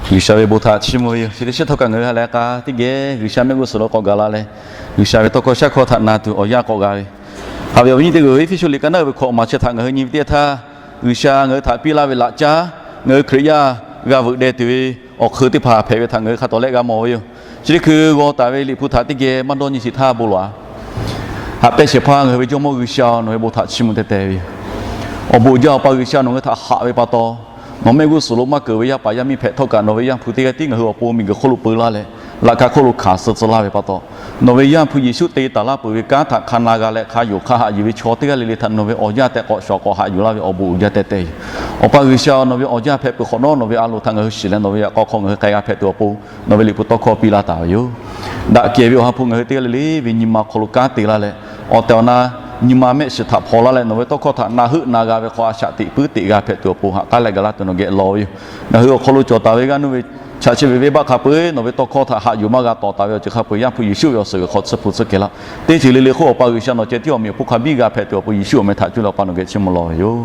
G'uiˬsha ve bon htaꞈ chiˇ mvuh ve yoˬ. Chi teˇ shiˉ htawˇ kaꞈ ngaˬ hui ha lehˬ k'a teˇ geh G'uiˬsha mehˆ g'uˇ suhˍ lo k'awꞈ gaˬ la leh, G'uiˬsha ve tawˇ hkawˇ shaˉ hkawˇ htaꞈ na tuˬ awˬ yanˇ k'awꞈ g'a ve, haꞈ ve awˬ viˉ nyi teˇ g'aˇ, Eˇfeˇsuꞈ liꞈ ka naˉ uiˍ ve hkawꞈ maˬ chi htaꞈ ngaˬ hui nyi ve teˇ yanˇ htaˇ, G'uiˬsha ngaˬ hui htaꞈ piˇ laˇ ve laꞈ caˉ, ngaˬ hui Hkriꞈ yaˇ g'a veuꞈ deh tuˬ ve awˬ hk'eun teˇ hpaˍ hpehꞈ ve htaꞈ ngaˬ hui hk'a tawˍ lehˆ g'a mawˬ ve yoˬ. Chi teˇ hkui g'aw taˍ ve Liꞈ hpu htaꞈ teˇ geh maˇ dawˇ nyi sheˍ htaˇ bon lawˬ-a. Haꞈ pehnˇ shehˍ hpaˇ ngaˬ hui ve Jawˇmawˇ G'uiˬsha, nawˬ ve bon htaꞈ chiˇ mvuh teh teh ve yoˬ. Awˬ bon uiˍ jaˇ, Awˬ pa G'uiˬsha, nawˬ ngaˬ hui htaꞈ haꞈ ve pa taw, nawˬ mehˆ g'uˇ suhˍ lo maˇ keunˍ ve yaˇ paˍ yaˇ miˇ hpehꞈ htawˇ kaꞈ, nawˬ ve Yaˇ hpu teˇ g'aˇ tiˉ ngaˬ hui awˬ pon miˬguiˬ hk'oˆ lo peu laˇ leh, laꞈ ka hk'oˆ lo hkanˍ suh tcuh laˇ ve pa taw, nawˬ ve Yaˇ hpu Yeˍsuˆ te taˍ laˇ peuˬ ve kanˉ htaꞈ hk'a na g'a leh hk'a yonˍ hk'a haꞈ yuˬ ve chaw teˇ g'aˇ le le htaꞈ nawˬ ve awˬ yanˇ tehꞈ k'awꞈ shawˍ k'awꞈ haꞈ yuˬ laˇ ve awˬ bon uiˍ jaˇ teh teh yoˬ. Awˬ pa G'uiˬsha, nawˬ ve awˬ yanˇ hpehꞈ peuˬ hk'awꞈ nawˉ, nawˬ ve a loˍ htaꞈ ngaˬ hui shiˍ leh nawˬ ve yaꞈ k'aw hk'aw ngaˬ hui k'ai g'a hpehꞈ tuˬ awˬ pon, nawˬ ve Liꞈ hpu tawˇ hkawˇ piˇ laˇ taˍ ve yoˬ. Daꞈ kehˬ ve Awˬ ha hpu ngaˬ hui teˇ g'aˇ le le ve nyi ma hk'aw lo kanˉ te laˇ leh, awˬ tehˬ awˬ na nyi ma mehˆ shiˍ htaꞈ hpaw laˇ leh, nawˬ ve tawˇ hkawˇ htaꞈ na heuˆ na g'a ve hk'aw a shaꞈ teꞈ puiˉ teꞈ g'a hpehꞈ tuˬ awˬ pon haꞈ k'aˉ leh gaˬ laˇ tuˬ nawˬ geh lawˬ ve yoˬ. Ngaˬ hui awˬ hk'aw lo cawˬ taˍ ve g'aˇ nuˇ ve chaꞈ chi ve venˇbaˆ hk'a peu-eˬ nawˬ ve tawˇ hkawˇ htaꞈ haꞈ yuˬ maˇ g'a tawˍ taˍ ve awˬ ceuˬ hk'a peu-eˬ Yaˇ hpu Yeˍsuˆ ve awˬ suhˍ g'uiˬ hk'aw tsuhˇ hpu tsuhˇ kehˬ laˇ. Teˇ ceuˬ le le hk'oˆ Awˬ pa G'uiˬsha, nawˬ ceh tiˉ awˬ meꞈ awˬ hponˇ hk'a biˇ g'a hpehꞈ tuˬ awˬ pon Yeˍsuˆ awˬ meh htaꞈ cuˇ leh Awˬ pa nawˬ geh chiˇ mvuh lawˬ ve yoˬ.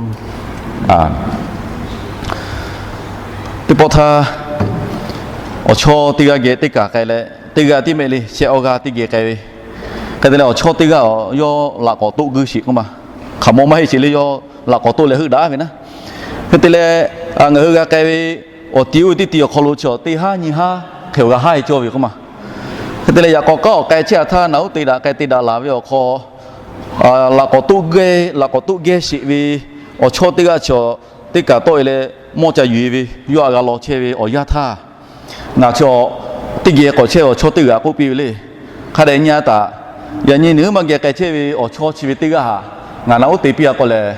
Teˇ pawˆ htaˇ, awˬ chawˇ teˇ g'aˇ geh teˇ kaˬ k'ai leh, teˇ g'aˇ tiˉ mehˆ le, shehˆ awˇ g'aˇ teˇ geh k'ai ve. Hk'e te leh, awˬ chawˇ teˇ g'aˇ yawˇ laꞈ k'awꞈ toˆ guˇ sheˍ k'oˆ ma. Hk'aˬ maw maˇ heˆ sheˍ le, yawˇ laꞈ k'awꞈ toˆ leh heuˆ daꞈ ve naˉ. Hk'e te leh, ngaˬ hui g'a k'ai ve awˬ ti oˇ ve teˇ ti awˬ hk'aw lo chi teˇ haˉ nyi haˉ hk'e awˬ g'a haˉ e cawˇ ve k'oˆ ma. Hk'e te leh, yaꞈ k'aw k'aˉ awˬ k'ai chehˇ a htaˇ, naˬ uˉ te daꞈ k'ai te daꞈ laˬ ve awˬ hk'aw, laꞈ k'awꞈ toˆ geh, laꞈ k'awꞈ toˆ geh sheˍ ve awˬ chawˇ teˇ g'aˇ chi teˇ kaˬ tawˆ e leh mawˇ ca yuˬ e ve, yawˇ htaꞈ g'a law chehˇ ve awˬ yanˇ htaˇ, ngaˬ chi teˇ geh k'awꞈ chehˇ ve awˬ chawˇ teˇ g'aˇ k'oˆ piˇ ve le. Hk'a dehꞈ nyi-a taꞈ. Yaꞈ nyi nawˬ hui maˇ geh k'ai chehˇ ve awˬ chawˇ chi ve teˇ g'aˇ htaꞈ ngaˬ naˬ uˉ te piˇ-a k'o lehˬ,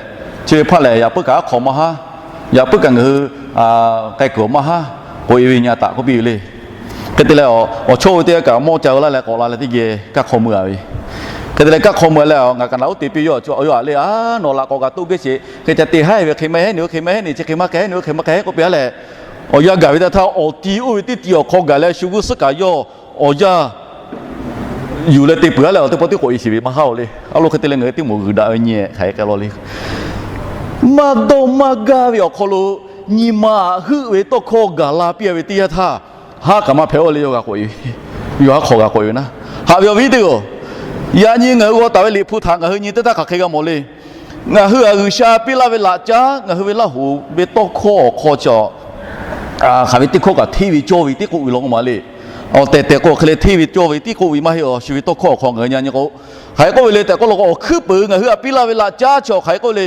chi ve hpaˇ lehˬ yaꞈ puiˉ kaꞈ aˉ hk'awꞈ maˇ haˉ, yaꞈ puiˉ kaꞈ ngaˬ hui k'ai kuiˬ awˬ maˇ haˉ k'oꞈ e ve nyi-a taꞈ k'oˆ piˇ ve le. Hk'e te leh, awˬ chawˇ oˇ ve teˇ g'aˇ kaꞈ mawˇ ca-o laˇ leh k'awꞈ la leh teˇ geh kaˇ hk'aw mui-a ve. Hk'e te leh kaˇ hk'aw mui-a leh, ngaˬ kaꞈ naˬ uˉ te piˇ, yawˇ a le, a, nawˬ laꞈ k'awꞈ kaꞈ toˆ geh sheˍ, hk'e ca te haˉ ve hk'e maˇ heˆ, nawˬ hui hk'e maˇ heˆ, chi hk'e maˇ k'ai, nawˬ hui hk'e maˇ k'ai k'oˆ piˇ-a leh, awˬ yanˇ gaˬ ve teˇ htaˇ, awˬ ti oˇ ve teˇ ti awˬ hk'aw gaˬ leh shu g'uˇ suhˉ kaꞈ yawˇ awˬ yanˇ yuˬ leh te peuˬ-a leh, awˬ teˇ pawˆ tiˉ k'oꞈ e sheˍ ve maˇ haˉ-o le. A lo hk'e te leh ngaˬ hui teˇ moˍ g'uiˬ daꞈ ve nyi hk'aˬ hk'e k'ai law le. Maˇ dawˇ maˇ gaˇ ve awˬ hk'aw lo nyi ma heuˆ ve tawˇ hkawˇ gaˬ la piˇ-a ve teˇ yanˇ htaˇ, haˉ kaꞈ maˇ hpehꞈ-o le, yawˇ g'a k'oꞈ e ve, yawˇ haˉ hk'awꞈ g'a k'oꞈ e ve naˉ. Haꞈ ve awˬ viˉ teˇ-oˬ, yaꞈ nyi ngaˬ hui g'aw taˍ ve Liꞈ hpu htaꞈ ngaˬ hui nyi teˇ htaˇ hk'aˬ hk'e g'a mawˬ le. Ngaˬ hui-a G'uiˬsha piˇ laˇ ve laꞈ caˉ ngaˬ hui ve Laˇ hoꞈ ve tawˇ hkawˇ awˬ hk'aw chi hk'aˬ ve teˇ hkawˇ kaꞈ hteˇ ve cawˇ ve tiˉ k'oˆ ve law k'o ma le. Awˬ tehˬ tehˬ k'o hk'e leh hteˇ ve cawˇ ve tiˉ k'oˆ ve maˇ heˆ, awˬ shu ve tawˇ hkawˇ awˬ hk'aw ngaˬ hui nyi k'o, hk'aˬ hk'e k'oˆ ve le tehꞈ k'oˆ lo k'o, awˬ hkuiˉ peuˍ ngaˬ hui-a piˇ laˇ ve laꞈ caˉ chi hk'aˬ hk'e k'oˆ ve le.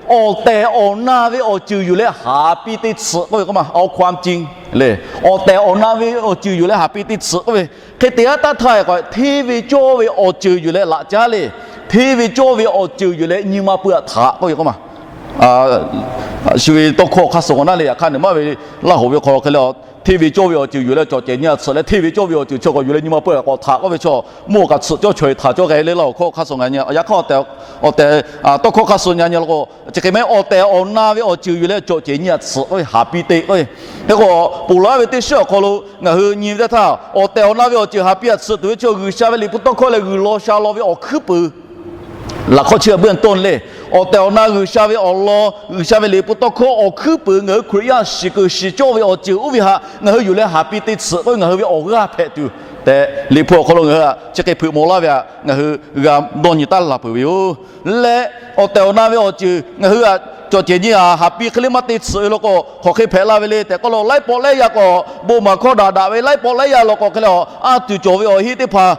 Awˬ tehˬ awˬ na ve awˬ ceuˬ yuˬ leh haˍ piˇ teˇ tsuhꞈ k'oˆ ve k'o ma, awˬ hkawˇ a ciˇ le. Awˬ tehˬ awˬ na ve awˬ ceuˬ yuˬ leh haˍ piˇ teˇ tsuhꞈ k'oˆ ve, hk'e te-a taˇ htaˇ k'o, hteˇ ve cawˇ ve awˬ ceuˬ yuˬ leh laꞈ caˉ le. Hteˇ ve cawˇ ve awˬ ceuˬ yuˬ leh nyi ma pui-a htaꞈ k'oˆ ve k'o ma. Shu ve tawˇ hkawˇ hk'aˇ suh k'o naˉ le, yaꞈ hk'aˇ nawˬ maˇ ve Laˇ hoꞈ ve hk'aw hk'e le, hteˇ ve cawˇ ve awˬ ceuˬ yuˬ leh cawˬ cehˬ nyi-a tsuhꞈ leh, hteˇ ve cawˇ ve awˬ ceuˬ chi k'awꞈ yuˬ leh nyi ma pui-a k'awꞈ htaꞈ k'oˆ ve chi, mvuhˇ awˬ kaꞈ tsuhꞈ cawˇ chaweh htaꞈ cawˇ k'ai le. Laˇ hoꞈ hkawˇ hk'aˇ suh ngaˬ nyi, yaꞈ hk'aˇ awˬ tehˬ, awˬ tehˬ tawˇ hkawˇ hk'aˇ suh ngaˬ nyi la k'o, chi hk'e maˇ heˆ, awˬ tehˬ awˬ na ve awˬ ceuˬ yuˬ leh cawˬ cehˬ nyi-a tsuhꞈ k'oˆ ve haˍ piˇ te k'oˆ ve. Hk'e k'o, ponˬ laˇ ve teˇ shiˉ awˬ hk'aw lo ngaˬ hui nyi ve teˇ htaˇ, awˬ tehˬ awˬ na ve awˬ ceuˬ haˍ piˇ-a tsuhꞈ tuˬ ve chi G'uiˬsha ve Liꞈ hpu tawˇ hkawˇ leh g'uiˬ law sha law ve awˬ hkuiˉ peuˍ laꞈ hk'awꞈ chi a buiˇ a tawˇ le. Awˬ tehˬ awˬ na G'uiˬsha ve awˬ lawn, G'uiˬsha ve Liꞈ hpu tawˇ hkawˇ awˬ hkuiˉ peuˍ ngaˬ hui Hkriꞈ yaˇ shiˍ kuiˬ shiˍ cawˇ ve awˬ ceuˬ oˇ ve htaꞈ ngaˬ hui yuˬ leh haˍ piˇ te tsuhꞈ k'oˆ ve ngaˬ hui ve awˬ g'aˇ hpehꞈ tuˬ tehꞈ, Liꞈ hpu awˬ hk'aw lo ngaˬ hui htaꞈ chi hk'e hpeuꞈ maw laˇ ve htaꞈ ngaˬ hui g'a dawˇ nyi taˉ la peuˬ ve yoˬ. Leh awˬ tehˬ awˬ na ve awˬ ceuˬ ngaˬ hui htaꞈ cawˬ cehˬ nyi-a haˍ piˇ hk'e le maˇ te tsuhꞈ ve law k'o, hk'aˬ hk'e hpehꞈ la ve le tehꞈ k'oˆ lo, laiˉ pawˆ laiˉ yaˇ k'awꞈ bon maˍ hkawˇ daꞈ daꞈ ve, laiˉ pawˆ laiˉ yaˇ law k'o hk'e le, a tuˬ cawˬ ve awˬ heˆ teˇ hpaˍ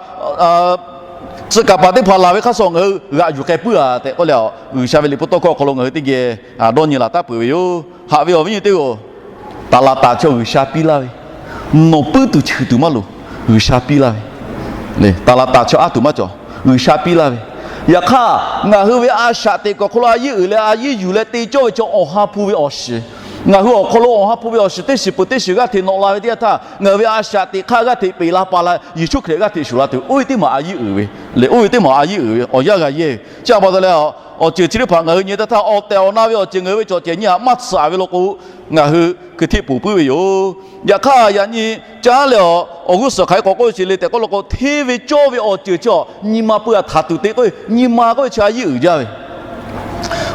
tcuh kaˍ paˍ teˇ hpaˍ laˬ ve hk'aˇ suh ngaˬ hui g'aꞈ yuˬ k'ai puiˉ-a tehꞈ k'oˆ leh, G'uiˬsha ve Liꞈ hpu tawˇ hkawˇ awˬ hk'aw lo ngaˬ hui teˇ geh dawˇ nyi laˬ taˉ peuˬ ve yoˬ. Haꞈ ve awˬ viˉ nyi teˇ-oˬ, taˍ laˍ taˍ chaw G'uiˬsha piˇ laˇ ve, nawˬ puiˉ tuˬ cheuˬ tuˬ maˇ loˍ, G'uiˬsha piˇ laˇ ve. Taˍ laˍ taˍ chaw aˉ tuˬ maˇ cawˬ, G'uiˬsha piˇ laˇ ve. Yaꞈ hk'aˇ, ngaˬ hui ve a shaꞈ teꞈ kuiˬ awˬ hk'aw lo a yiˉ uiˍ leh a yiˉ yuˬ leh te cawˇ ve chaw Awˬ ha hpu ve awˬ shiˍ, ngaˬ hui awˬ hk'aw lo Awˬ ha hpu ve awˬ shiˍ teˇ shiˍ peuˬ teˇ shiˍ g'aˇ hteꞈ nawꞈ la ve teˇ yanˇ htaˇ, ngaˬ hui ve a shaꞈ teꞈ hk'aˇ g'aˇ hteꞈ peꞈ la pa la, Yeˍsuˆ Hkriꞈ g'aˇ hteꞈ shuˍ la tuˬ, oˇ ve teˇ maˬ a yiˉ uiˍ ve le. Oˇ ve teˇ maˬ a yiˉ uiˍ ve awˬ yanˇ g'a yehˇ ve chi a pa taw leh, awˬ ceuˬ chi teˇ hpaˍ ngaˬ hui nyi teˇ htaˇ, awˬ tehˬ awˬ na ve awˬ ceuˬ ngaˬ hui ve cawˬ cehˬ nyi htaꞈ maˇ tsuhꞈ-a ve law k'o, ngaˬ hui hkui hteˇ poˬ puiˉ ve yoˬ. Yaꞈ hk'aˇ, yaꞈ nyi caˉ leh awˬ g'uˇ suhˍ hk'aˬ hk'e k'awꞈ k'oˆ ve sheˍ le tehꞈ k'oˆ lo k'o, hteˇ ve cawˇ ve awˬ ceuˬ chi nyi ma pui-a htaꞈ tuˬ te k'oˆ ve, nyi ma k'oˆ ve chi a yiˉ uiˍ jaˇ ve.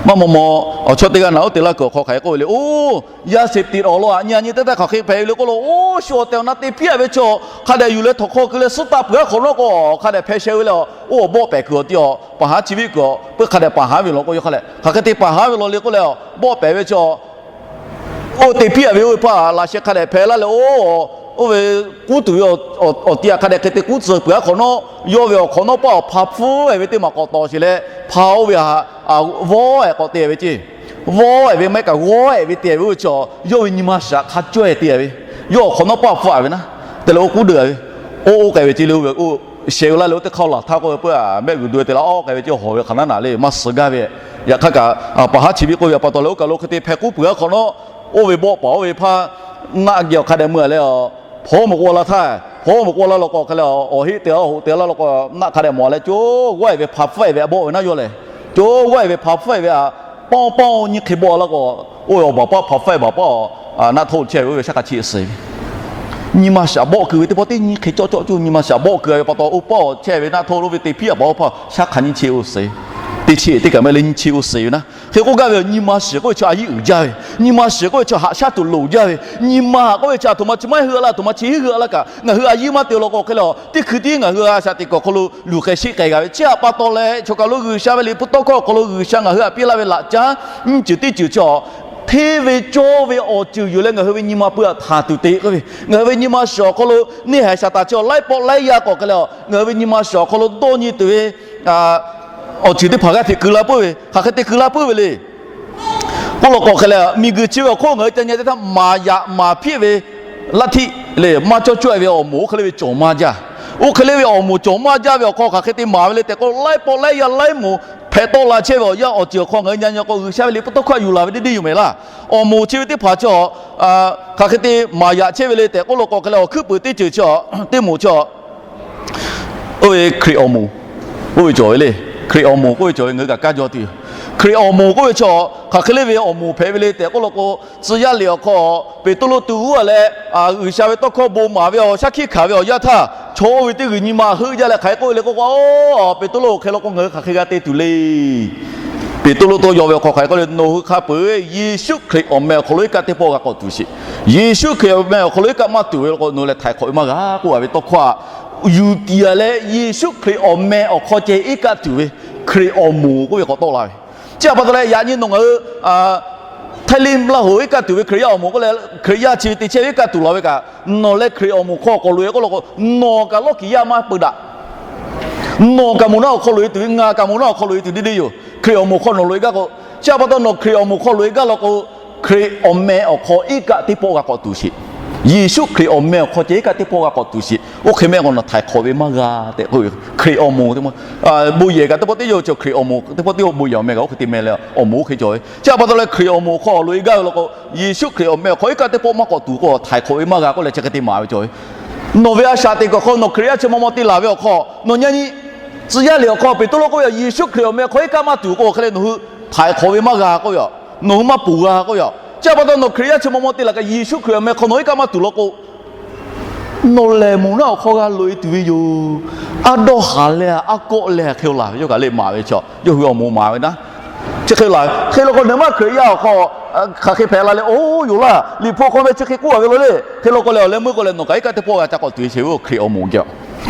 Maˇ maw maw, awˬ chawˇ teˇ g'aˇ naꞈ oˉ te laˇ kuiˬ awˬ hk'aw hk'aˬ hk'e k'oˆ ve le, oˇ, yaˇ seˍ tiꞈ awˬ lawn aꞈ nyi a nyi teˇ taˇ hk'aˬ hk'e hpehꞈ ve le k'oˆ lo, oˇ shu awˬ tehˬ awˬ na te piˇ a ve chaw hk'a dehꞈ yuˬ leh htawnˍ hk'aw keu leh suhˉ taˆ peuˬ aˉ hk'awꞈ nawˉ k'o hk'a dehꞈ hpeh sheh ve le, oˇ awˬ bawˆ pehˍ kuiˬ awˬ ti awˬ paˍ haˉ chi viˆ kuiˬ awˬ peuˇ hk'a dehꞈ paˍ haˉ ve law k'o, yaˇ hk'a leh hk'aˬ hk'e te paˍ haˉ ve law le k'oˆ leh, awˬ bawˆ pehˍ ve chaw oˇ te piˇ a ve oˇ ve hpaˇ laꞈ sheh hk'a dehꞈ hpeh laˇ leh, oˇ, oˇ ve k'uˉ tuˬ ve awˬ ti aꞈ hk'a dehꞈ hk'e te k'uˉ tcuh peuˬ aˉ hk'awꞈ nawˉ, yawˇ ve awˬ hk'awꞈ nawˉ paˆ awˬ hpa hpfuhˇ ehˍ ve teˇ maˬ k'awꞈ tawˍ sheˍ leh, hpa oˇ ve htaꞈ vawˇ ehˍ k'awꞈ te ve ceˇ. Vawˇ ehˍ ve maˇ heˆ kaꞈ g'awˇ ehˍ ve te ve oˇ ve chaw, yawˇ ve nyi ma shiˍ hk'a cawˇ ehˍ te ve, yawˇ awˬ hk'awꞈ nawˉ paˆ awˬ hpfuhˇ a ve naˉ, te leh oˇ k'uˉ deuˬ a ve, oˇ oˇ k'ai ve ceˇ le, oˇ ve oˇ sheh ve laˇ leh oˇ teˇ hk'aˇ laˬ htaˇ k'oˆ ve peuˬ a mehˆ g'uiˬ do te la awˬ k'ai ve ceˇ, hawˬ ve hk'aˬ naˉ naꞈ le maˇ suh gaˇ ve. Yaꞈ hk'aˇ kaꞈ paˍ haˉ chi viˆ k'oˆ ve pa taw leh oˇ kaˬ lo hk'e te hpeh k'uˉ peuˬ aˉ hk'awꞈ nawˉ, oˇ ve bawˆ paˍ oˇ ve hpaˇ naˆ geh awˬ hk'a dehꞈ mui a leh, hpaw mawˬ k'o la htaˇ, hpaw mawˬ k'o la law k'o hk'e leh awˬ heˆ te a awˬ hoꞈ te a laˇ law k'o, naˆ hk'a dehꞈ mawˬ a leh, co g'awˇ ehˍ ve hpa hpfuhˇ ehˍ ve a bawˆ ve naˉ yawˇ lehˬ, co g'awˇ ehˍ ve hpa hpfuhˇ ehˍ ve a pawˇ pawˇ nyiˇ hk'e bawˆ laˇ k'o, oˇ ve awˬ baˬ paˆ hpa hpfuhˇ ehˍ baˬ paˆ naˆ htoˆ chehˇ ve oˇ ve shaˉ hk'a chi suhˍ ve nyi ma shiˍ a bawˆ keu ve teˇ pawˆ teˇ nyiˇ hk'e cawˇ cawˇ cuˇ nyi ma shiˍ a bawˆ keu a ve pa taw, oˇ paˆ chehˇ ve naˆ htoˆ lo ve te piˇ a pa oˇ hpaˇ shaˉ hk'a nyiˇ chi oˇ suhˍ, teˇ chi teˇ kaꞈ maˇ heˆ le nyiˇ chi oˇ suhˍ ve naˉ. Hk'e k'oˆ gaˇ ve, nyi ma shiˍ k'oˆ ve chi a yiˇ uiˍ jaˇ ve, nyi ma shiˍ k'oˆ ve chi haꞈ shaˉ tuˬ loˍ jaˇ ve, nyi ma k'oˆ ve chi a htoꞈ ma chi maˇ heˆ hui a laˇ, htoꞈ ma chi heˆ hui a laˇ kaꞈ ngaˬ hui a yiˇ maˇ te law k'o hk'e leh, teˇ hkui tiˉ ngaˬ hui a shaꞈ teꞈ kuiˬ awˬ hk'aw lo luˬ k'ai sheˆ k'ai g'a ve chi a pa taw leh, choˬ kaˬ lo G'uiˬsha ve liꞈ hpu tawˇ hkawˇ awˬ hk'aw lo G'uiˬsha ngaˬ hui htaꞈ piˇ laˇ ve laꞈ caˉ nyiˇ ceuˬ teˇ ceuˬ chi a hteˇ ve cawˇ ve awˬ ceuˬ yuˬ leh ngaˬ hui ve nyi ma pui htaꞈ htanˍ tuˬ te k'oˆ ve, ngaˬ hui ve nyi ma shiˍ awˬ hk'aw lo neˇ haiˬ Saˍtanˍ chi a laiˉ pawˆ laiˉ yaˇ k'awꞈ hk'e leh, ngaˬ hui ve nyi ma shiˍ awˬ hk'aw lo dawˇ nyi tuˬ ve awˬ ceuˬ teˇ hpaˍ g'aˇ hteꞈ keu laˇ puiˉ ve, hk'aˬ hk'e te keu laˇ puiˉ ve le k'oˆ law k'o hk'e leh, miˬguiˬ chi ve awˬ hk'oˆ ngaˬ hui ca nyi teˇ htaˇ maˍ yaꞈ maˍ hpiˆ ve laˇ htiˆ le maˇ cawˇ cawˇ e ve awˬ moˍ oˇ hk'e le ve cawˬ maˇ jaˇ. Oˇ hk'e le ve awˬ moˍ cawˬ maˇ jaˇ ve awˬ hk'aw hk'aˬ hk'e te maˍ ve le tehꞈ k'o, laiˉ pawˆ laiˉ yaˇ laiˉ moˍ hpehꞈ tawˆ la chehˇ ve awˬ yanˇ awˬ ceuˬ awˬ hk'aw ngaˬ hui nyi nyi k'o, G'uiˬsha ve liꞈ hpu tawˇ hkawˇ yuˬ laˬ ve deˇ deˇ yoˬ mehˍ laˇ. Awˬ moˍ chi ve teˇ hpaˍ chi a hk'aˬ hk'e te maˍ yaꞈ chehˇ ve le tehꞈ k'oˆ law k'o hk'e leh, awˬ hkuiˉ puiˍ teˇ ceuˬ chi a teˇ moˍ chi a oˇ ve Hkriꞈ awˬ moˍ k'oˆ ve cawˬ ve le. Hkriꞈ awˬ moˍ k'oˆ ve cawˬ ve ngaˬ hui kaꞈ kaˇ jaw tuˬ yoˬ. Hkriꞈ awˬ moˍ k'oˆ ve chi a hk'aˬ hk'e le ve awˬ moˍ hpehꞈ ve le tehꞈ k'oˆ law k'o, tcuh yaˇ liꞈ awˬ hk'aw Peˍtruˆ tu g'uˇ a leh G'uiˬsha ve tawˇ hkawˇ bon maˍ ve awˬ shaˉ hkiˆ hkanˍ ve awˬ yanˇ htaˇ, chaw oˇ ve teˇ g'uiˬ nyi ma heuˆ jaˇ leh hk'aˬ hk'e k'oˆ ve le k'o, Peˍtruˆ hk'e law k'o ngaˬ hui hk'aˬ hk'e g'a te tuˬ le. Peˍtruˆ tawˇ yaw ve awˬ hk'aw hk'aˬ hk'e k'oˆ le, nawˬ hui hk'a peu-eˬ Yeˍsuˆ Hkriꞈ awˬ meh awˬ hk'aw lo iˉ kaˆ teˇ pawˆ g'a k'awꞈ tuˬ sheˍ. Yeˍsuˆ Hkriꞈ awˬ meh awˬ hk'aw lo iˉ kaˆ maˇ tuˬ ve law k'o, nawˬ hui lehˬ htaiˍ hk'awꞈ ve maˇ g'a k'oˆ a ve tawˇ hkawˇ a yuˬ tiˍ a leh, Yeˍsuˆ Hkriꞈ awˬ meh awˬ hk'aw ceh iˉ kaˆ tuˬ ve Hkriꞈ awˬ moˍ k'oˆ ve k'awꞈ tawˆ la ve. Chi a pa taw leh yaꞈ nyi nawˬ ngaˬ hui Htaiˇ liˇ laˇ hoꞈ iˉ kaˆ tuˬ ve Hkriꞈ yaˇ awˬ moˍ k'oˆ leh, Hkriꞈ yaˇ chi ve te chehˇ ve iˉ kaˆ tuˬ laˬ ve kaꞈ, nawˬ leh Hkriꞈ awˬ moˍ hk'aw k'awꞈ loꞈ e k'oˆ law k'o, nawˬ kaꞈ lawˇ kiˍ yaˇ maˇ peu daꞈ. Nawˬ kaꞈ moˍ naˆ awˬ hk'aw loꞈ e tuˬ ve, ngaˬ kaꞈ moˍ naˆ awˬ hk'aw loꞈ e tuˬ deˇ deˇ yoˬ. Hkriꞈ awˬ moˍ hk'aw nawˬ loꞈ e gaˇ k'o, chi a pa taw nawˬ Hkriꞈ awˬ moˍ hk'aw loꞈ e gaˇ law k'o, Hkriꞈ awˬ meh awˬ hk'aw iˉ kaˆ teˇ pawˆ g'a k'awꞈ tuˬ sheˍ. Yeˍsuˆ Hkriꞈ awˬ meh awˬ hk'aw ceh iˉ kaˆ teˇ pawˆ g'a k'awꞈ tuˬ sheˍ. Oˇ hk'e mehˆ k'o nawˬ htaiˍ hk'awꞈ ve maˇ g'a tehꞈ k'oˆ ve. Hkriꞈ awˬ moˍ teˇ pawˆ bon yehˬ kaꞈ teˇ pawˆ teˇ yawˇ cawˬ, Hkriꞈ awˬ moˍ teˇ pawˆ teˇ pawˆ bon yehˬ awˬ meh kaꞈ oˇ hk'e te meh leh awˬ moˍ oˇ hk'e cawˬ ve. Chi a pa taw leh Hkriꞈ awˬ moˍ hk'aw loꞈ e gaˇ ve law k'o, Yeˍsuˆ Hkriꞈ awˬ meh awˬ hk'aw iˉ kaˆ teˇ pawˆ maˇ k'awꞈ tuˬ k'o, htaiˍ hk'awꞈ ve maˇ g'a k'oˆ leh chi hk'e te maˍ ve cawˬ ve. Nawˬ ve a shaꞈ teꞈ kuiˬ awˬ hk'aw nawˬ Hkriꞈ yaˇ chi maw maw te laˬ ve awˬ hk'aw nawˬ nyi nyi tcuh yaˇ liꞈ awˬ hk'aw Peˍtruˆ k'oˆ ve, Yeˍsuˆ Hkriꞈ awˬ meh hk'aw iˉ kaˆ maˇ tuˬ k'o hk'e leh nawˬ hui htaiˍ hk'awꞈ ve maˇ g'a k'oˆ ve a, nawˬ hui maˇ ponˬ g'a k'oˆ ve a. Chi a pa taw nawˬ Hkriꞈ yaˇ chi maw maw te laˬ kaꞈ Yeˍsuˆ Hkriꞈ awˬ meh hk'aw nawˬ iˉ kaˆ maˇ tuˬ law k'o, nawˬ lehˬ moˍ naˆ awˬ hk'aw g'a loꞈ e tuˬ ve yoˬ. Aˉ dawˇ haˍ leh aˉ kawˆ leh hk'e laˬ ve yawˇ kaꞈ leh maˍ ve chaw, yawˇ hui awˬ moˍ maˍ ve naˉ. Chi hk'e laˬ ve hk'e law k'o, nawˬ maˇ Hkriꞈ yaˇ awˬ hk'aw hk'aˬ hk'e hpehꞈ la leh, oˇ yoˬ laˇ, liꞈ hpu hk'aw meh chi hk'e k'oˆ a ve law le. Hk'e law k'o leh awˬ leh meuˇ k'o leh nawˬ kaꞈ iˉ kaˆ teˇ pawˆ g'a ca k'awꞈ tuˬ ve sheˍ ve Hkriꞈ awˬ moˍ geh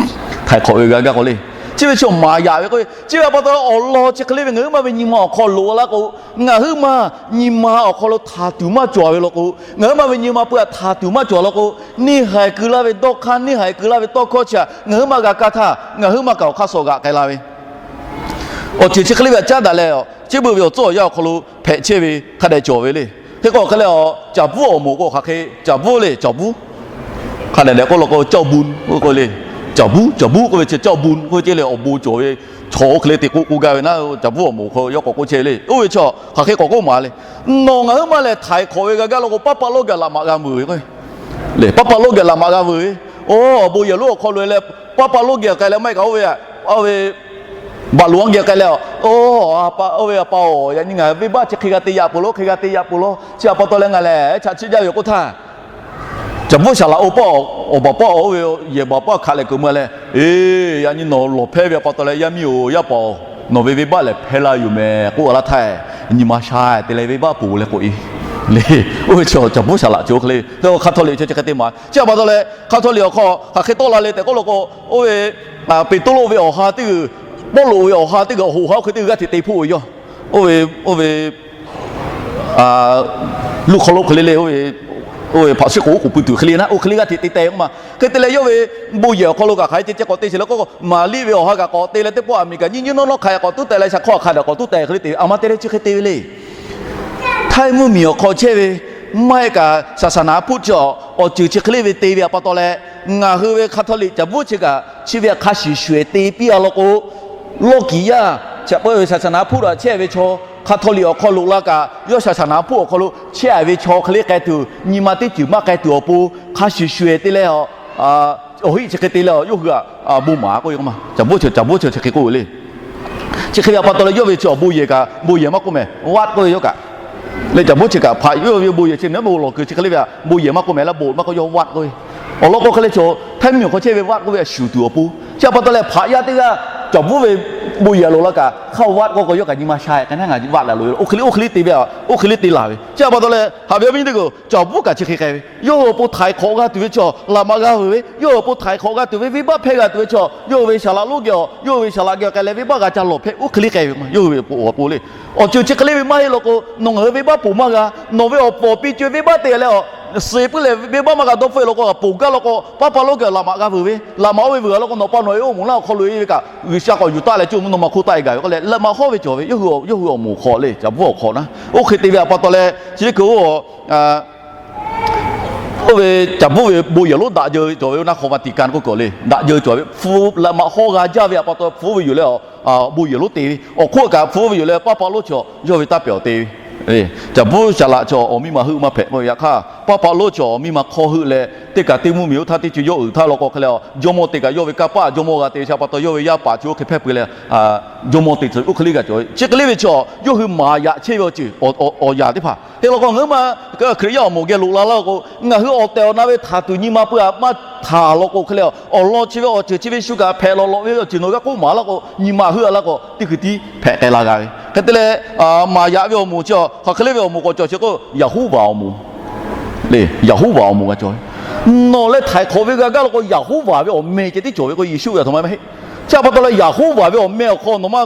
htaiˍ hk'awꞈ ve g'a gaˇ k'o le. Chi ve chi maˍ yaꞈ ve k'o, chi ve a pa taw awˬ lawn chi hk'e le ve ngaˬ hui maˇ ve nyi ma awˬ hk'aw loꞈ la k'o, ngaˬ hui maˇ nyi ma awˬ hk'aw lo htaˍ tuˬ maˇ cawˬ ve law k'o, ngaˬ hui maˇ ve nyi ma pui a htaˍ tuˬ maˇ cawˬ law k'o, neˇ haiˬ keu laˇ ve dawˇ hk'aˇ, neˇ haiˬ keu laˇ ve tawˇ hkawˇ chi a ngaˬ hui maˇ g'a kaˇ htaˇ, ngaˬ hui maˇ kaꞈ awˬ hk'aˇ suh g'aꞈ k'ai la ve awˬ ceuˬ chi hk'e le ve a caˉ daꞈ leh, chi beuꞈ ve awˬ tcuhˉ awˬ yanˇ awˬ hk'aw lo hpehꞈ chehˇ ve hk'a dehꞈ cawˬ ve le. Hk'e k'o hk'e leh, caˍ bvuˉ awˬ moˍ k'o hk'aˬ hk'e, caˍ bvuˉ le, caˍ bvuˉ hk'a dehꞈ dehꞈ k'oˆ law k'o, cawˇ bon k'oˆ k'o le. Caˍ bvuˉ, caˍ bvuˉ k'oˆ ve chi cawˇ bon k'oˆ ve ceˇ leh awˬ bon cawˬ ve chaw oˇ hk'e le te k'oˆ k'oˆ gaˇ ve naˉ, caˍ bvuˉ awˬ moˍ hk'aw yawˇ k'awꞈ k'oˆ chehˇ ve le. Oˇ ve chaw hk'aˬ hk'e k'awꞈ k'oˆ maˍ le. Nawˬ ngaˬ hui maˇ lehˬ htaiˍ hk'awꞈ ve g'a gaˇ law k'o, paˇ paˇ lawˇ geh laꞈ maꞈ g'a veuˬ ve k'o, le paˇ paˇ lawˇ geh laꞈ maꞈ g'a veuˬ ve. Oˇ, awˬ bon yehˬ lonˉ awˬ hk'aw lo leh paˇ paˇ lawˇ geh k'ai leh maˇ heˆ kaꞈ oˇ ve, oˇ ve baꞈ loˍ anˇ geh k'ai leh, oˇ, oˇ ve a pa-oˬ, yaꞈ nyi ngaˬ venˇbaˆ chi hk'e g'a te yaꞈ peuˬ law, hk'e g'a te yaꞈ peuˬ law, chi a pa taw leh ngaˬ lehˬ chaꞈ chiˆ jaˇ ve yoˬ k'oˆ htaˇ, caˍ bvuˉ shaˍ laꞈ oˇ paˆ, awˬ baˬ paˆ, oˇ ve yehˬ baˬ paˆ hkaꞈ leh kuiˬ mui leh, eˬ, yaꞈ nyi nawˬ lawˬ hpehˇ ve a pa taw leh, yaˇ miˇ-oˬ, yaˇ paˍ-oˬ, nawˬ ve venˇbaˆ lehˬ hpehˇ laˇ yoˬ mehˍ k'oˆ a laˇ htaˇ, nyi ma sha te leh venˇbaˆ poˬ leh k'oꞈ e le. Oˇ ve chi Caˬ bvuhˇ Saˍ laꞈ cawˬ hk'e le. Hk'e Hkaˍthawˇliꞈ chi chi hk'e te maˍ. Chi htaꞈ pa taw leh Hkaˍthawˇliꞈ awˬ hk'aw hk'aˬ hk'e tawˆ la le tehꞈ k'oˆ law k'o, oˇ ve Peˍtruˆ ve awˬ ha teˇ g'uiˬ, Pawˇluꞈ ve awˬ ha teˇ g'uiˬ, awˬ hoꞈ ha oˇ hk'e teˇ g'uiˬ g'aˇ hteꞈ te hpoˆ ve yoˬ. Oˇ ve, oˇ ve Luˇ hk'aw lo hk'e le le, oˇ ve, oˇ ve hpaꞈ shiˆ k'oˍ oˉ k'oˍ pui tuˬ hk'e le naˆ, oˇ hk'e le g'aˇ hteꞈ te teh k'oˆ ma. Hk'e te leh yawˇ ve bon yehˬ awˬ hk'aw lo kaꞈ hk'aˬ hk'e ceh ceh k'awꞈ te sheˍ le k'o, Maˍriˆ ve awˬ ha kaꞈ k'awꞈ te leh teˇ pawˆ aˬ miˍ kaꞈ nyiˇ nyiˇ nawˉ nawˉ hk'a k'awꞈ tuˉ teh leh shaˍ hk'awˇ hk'a daꞈ k'awꞈ tuˉ teh hk'e le te ve. A ma te leh chi hk'e te ve le. Htaiˇ mvuhˇmiˬ awˬ hk'aw chehˇ ve maˇ heˆ kaꞈ saˍsaˍnaˍ hpfuhˆ chi awˬ ceuˬ chi hk'e le ve te ve htaꞈ pa taw leh, ngaˬ hui ve Hkaˍthawˇliꞈ Caˬ bvuhˇ chi kaꞈ chi ve hk'a shuˍ shuˍ te piˇ a law k'o, lawˇ kiˍ yaˇ chi pa taw ve saˍsaˍnaˍ hpfuhˆ htaꞈ chehˇ ve chaw, Hkaˍthawˇliꞈ awˬ hk'aw lo la kaꞈ yawˇ saˍsaˍnaˍ hpfuhˆ awˬ hk'aw lo chehˇ ve chaw hk'e le k'ai tuˬ, nyi ma teˇ ceuˬ maˇ k'ai tuˬ awˬ pon hk'a shuˍ shuˍ te leh, awˬ heˆ chi hk'e te leh yawˇ hui htaꞈ bon maˍ k'oˆ ve k'o ma. Caˬ bvuhˇ chi, Caˬ bvuhˇ chi chi hk'e k'oˆ ve le. Chi hk'e ve htaꞈ pa taw leh yawˇ ve chi awˬ bon yehˬ kaꞈ bon yehˬ maˇ k'oˆ mehˍ, vaˆ k'oˆ ve yawˇ kaꞈ. Leh Caˬ bvuhˇ chi kaꞈ hpaꞈ yawˇ ve bon yehˬ chi neˉ maˇ lawˬ kuiˬ chi hk'e le ve htaꞈ bon yehˬ maˇ k'oˆ mehˍ leh, bon maˇ k'oˆ yawˇ vaˆ k'oˆ ve. Awˬ lawn k'o hk'e le chaw, htaiˇ mvuhˇmiˬ awˬ hk'aw chehˇ ve vaˆ k'oˆ ve htaꞈ shuˍ tuˬ awˬ pon. Chi htaꞈ pa taw leh hpaꞈ yaˇ teˇ g'aˇ Caˬ bvuhˇ ve bon yehˬ loˍ la kaꞈ hk'a vaˆ k'oˆ k'o yawˇ kaꞈ nyi ma sha k'ai naˉ, ngaˬ vaˆ la loꞈ e, oˇ hk'e le, oˇ hk'e le te ve, oˇ hk'e le te laˬ ve. Chi htaꞈ pa taw leh haꞈ ve awˬ viˉ nyi teˇ hpaˍ-oˬ, Caˬ bvuhˇ kaꞈ chi hk'e k'ai ve. Yawˇ hui awˬ pon htaiˍ hk'awꞈ g'a tuˬ ve chaw, laꞈ maꞈ g'a veuˬ ve, yawˇ hui awˬ pon htaiˍ hk'awꞈ g'a tuˬ ve, venˇbaˆ hpehˇ g'a tuˬ ve chaw, yawˇ hui ve saˍ laꞈ lonˉ geh awˬ, yawˇ hui ve saˍ laꞈ geh awˬ k'ai leh venˇbaˆ g'a ca lawˬ hpehˇ, oˇ hk'e le k'ai ve k'o ma. Yawˇ hui ve awˬ pon le. Awˬ ceuˬ chi hk'e le ve maˇ heˆ law k'o, nawˬ ngaˬ hui venˇbaˆ poˬ maˇ g'a. Nawˬ ve awˬ pawˍ piˇ co e venˇbaˆ te leh awˬ suhˍ puiˉ leh venˇbaˆ maˇ g'a dawˇ hpfuhˆ e law k'o, poˬ gaˇ law k'o, paˇ paˇ lonˉ geh laꞈ maꞈ g'a veuˬ ve, laꞈ maꞈ oˇ ve veuˬ a law k'o, nawˬ pa nawˬ ve oˇ moˍ laˇ awˬ hk'aw lo e ve kaꞈ G'uiˬsha k'awꞈ yuˬ taˆ leh cuˇ mvuhˇ naw ma hk'oˆ taˆ e gaˬ ve k'oˆ leh, laꞈ maꞈ hawˉ ve cawˬ ve, yawˇ hui awˬ moˍ hk'aw le, Caˬ bvuhˇ awˬ hk'aw naˉ. Oˇ hk'e te ve htaꞈ pa taw leh chi teˇ hkui oˇ oˇ ve Caˬ bvuhˇ ve bon yehˬ lonˉ daꞈ jeu cawˬ ve, oˇ naˆ hk'aw Vatican k'oˆ kaꞈ le, daꞈ jeu cawˬ ve, hpu laꞈ maꞈ hawˉ g'a jaˇ ve htaꞈ pa taw hpu oˇ ve yoˬ leh, bon yehˬ lonˉ te ve awˬ hk'oˆ kaꞈ hpu oˇ ve yoˬ leh paˇ paˇ lonˉ chaw yawˇ ve taˇ pehˍ awˬ te ve. Caˬ bvuhˇ Saˍ laꞈ chaw awˬ miˇ ma heuˆ maˇ hpehꞈ k'oˆ ve, yaꞈ hk'aˇ paˇ paˇ lonˉ chaw awˬ miˇ ma hk'aw heuˆ leh teˇ kaꞈ teˇ mvuhˇmiˬ oˇ htaˇ teˇ co yawˇ uiˍ htaˇ law k'o hk'e leh, jawˇmawˇ te kaꞈ yawˇ ve kanˇ paˆ jawˇmawˇ g'a te ve htaꞈ pa taw yawˇ ve yaˇ paˍ chi oˇ hk'e hpehˇ peuˬ leh, jawˇmawˇ te tcuh oˇ hk'e le g'a cawˬ ve. Chi hk'e le ve chaw yawˇ hui maˍ yaꞈ chehˇ ve awˬ ceuˬ, awˬ yanˍ teˇ hpaˍ te law k'o, ngaˬ hui ma Hkriꞈ yaˇ awˬ moˍ geh loꞈ la laˇ k'o, ngaˬ hui awˬ tehˬ awˬ na ve htaˍ tuˬ nyi ma pui a maˇ htaˍ law k'o hk'e leh, awˬ lawn chi ve awˬ ceuˬ chi ve shu kaꞈ hpehꞈ lawˬ lawꞈ ve awˬ ceuˬ nawˬ g'a k'oˆ maˍ laˇ k'o, nyi ma heuˆ a laˇ k'o, teˇ hkui tiˉ hpehꞈ k'ai la g'a ve. Hk'e te leh, maˍ yaꞈ ve awˬ moˍ chi a hk'aˬ hk'e le ve awˬ moˍ k'awꞈ cawˬ chi k'o, Yeˍhoˉvaˍ awˬ moˍ le. Yeˍhoˉvaˍ awˬ moˍ g'a cawˬ ve. Nawˬ leh htaiˍ hk'awꞈ ve g'a gaˇ law k'o, Yeˍhoˉvaˍ ve awˬ meh ceh tiˉ cawˬ ve k'o, Yeˍsuˆ ve a htoꞈ ma maˇ heˆ. Chi htaꞈ pa taw leh Yeˍhoˉvaˍ ve awˬ meh awˬ hk'aw nawˬ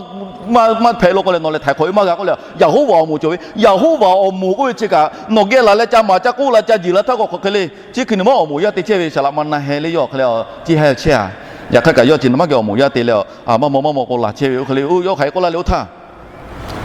maˇ hpehꞈ law k'o leh, nawˬ leh htaiˍ hk'awꞈ ve maˇ g'a k'oˆ leh, Yeˍhoˉvaˍ awˬ moˍ cawˬ ve. Yeˍhoˉvaˍ awˬ moˍ k'oˆ ve chi kaꞈ nawˬ geh laˬ leh ca maˍ ca k'oˆ la ca jiˬ la htaˇ k'o hk'aˬ hk'e le. Chi hkui nawˬ maˇ awˬ moˍ yaˇ te chehˇ ve saˍ laꞈ ma na heh le, yawˇ hk'e le chi heh chehˇ a. Yaꞈ hk'aˇ kaꞈ yawˇ chi nawˬ maˇ geh awˬ moˍ yaˇ te leh, maˇ maw maˇ maw k'o laˬ chehˇ ve oˇ hk'e le. Oˇ yawˇ hk'aˬ hk'e k'oˆ laˇ le oˇ htaˇ,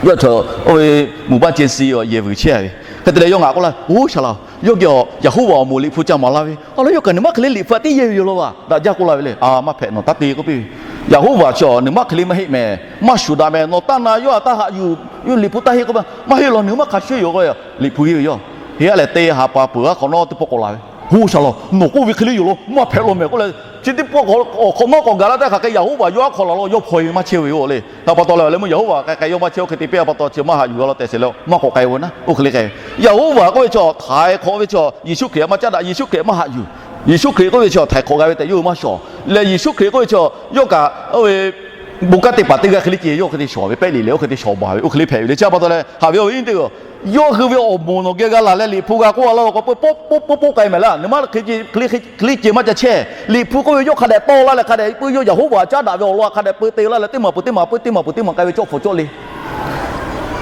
yawˇ chaw oˇ ve mvuhˇ baˆ ceh si yehˬ vuiˬ chehˇ a ve. Hk'e te leh yawˇ ngaˬ k'oˆ laˇ, Oˇ saˍ laꞈ-oˬ, yawˇ geh yawˬ Yeˍhoˉvaˍ awˬ moˍ Liꞈ hpu ca maˍ laˇ ve. Awˬ lawn yawˇ kaꞈ nawˬ maˇ hk'e le Liꞈ hpu a teˇ yehˬ ve yoˬ law vaˬ daꞈ jaˇ k'oˆ la ve le. A maˇ hpehꞈ nawˬ taˇ te k'oˆ piˇ ve. Yeˍhoˉvaˍ chaw nawˬ maˇ hk'e le maˇ heˆ mehˍ. Maˇ shuˍ daꞈ mehˍ. Nawˬ taˇ na yawˇ a taˇ haꞈ yuˬ, Liꞈ hpu taˇ heˆ k'oˆ ve maˇ heˆ law. Nawˬ maˇ hk'a shuˍ yoˬ k'o, Liꞈ hpu heˆ ve yoˬ. Heˆ a lehˬ te ha pa peuˬ a hk'awꞈ nawˉ teˇ pawˆ k'awꞈ la ve. Oˇ saˍ laꞈ-oˬ, nawˬ k'oˆ ve hk'e le yoˬ law, maˇ hpehꞈ law mehˍ k'oˆ leh, chi teˇ pawˆ awˬ hk'awꞈ nawˉ k'awꞈ gaˬ la tehꞈ hk'aˬ hk'e Yeˍhoˉvaˍ yawˇ aˉ hk'aw laˬ law, yawˇ hpaw ve maˇ chehˇ ve yoˬ le. Htaꞈ pa taw leh awˬ leh meuˇ Yeˍhoˉvaˍ k'ai k'ai yawˇ maˇ chehˇ oˇ hk'e te piˇ a pa taw chi maˇ haꞈ yuˬ g'a law tehꞈ sheˍ leh maˇ k'awꞈ k'ai ve naˉ. Oˇ hk'e le k'ai ve Yeˍhoˉvaˍ k'oˆ ve chaw htaiˍ hk'awꞈ ve chaw, Yeˍsuˆ Hkriꞈ maˇ caˉ daꞈ, Yeˍsuˆ Hkriꞈ maˇ haꞈ yuˬ, Yeˍsuˆ Hkriꞈ k'oˆ ve chaw htaiˍ hk'awꞈ g'a ve tehꞈ yawˇ hui maˇ shawˍ leh, Yeˍsuˆ Hkriꞈ k'oˆ ve chaw yawˇ kaꞈ oˇ ve bon kanˉ te paˍ teˇ g'aˇ hk'e le ce, yawˇ hk'e te shawˍ ve, pehˇ liꞈ leh oˇ hk'e te shawˍ baˬ ve, oˇ hk'e le hpehꞈ ve le. Chi pa taw leh haꞈ ve awˬ viˉ teˇ g'aˇ, yawˇ hui ve awˬ moˍ nawˬ geh g'a laˬ leh Liꞈ hpu g'a k'oˆ a laˇ k'o, peuˬ peuˬ peuˬ peuˬ k'ai mehˍ laˇ. Nawˬ maˇ hk'e le ce maˇ ca chehˇ. Liꞈ hpu k'oˆ ve yawˇ hk'a dehꞈ tawˇ laˇ leh hk'a dehꞈ peuˬ, yawˇ Yeˍhoˉvaˍ caˉ daꞈ ve awˬ lawn hk'a dehꞈ peuˬ te laˇ leh teˇ maˬ peuˬ teˇ maˬ peuˬ teˇ maˬ peuˬ teˇ maˬ k'ai ve cawˇ hpfuhˍ cawˇ le.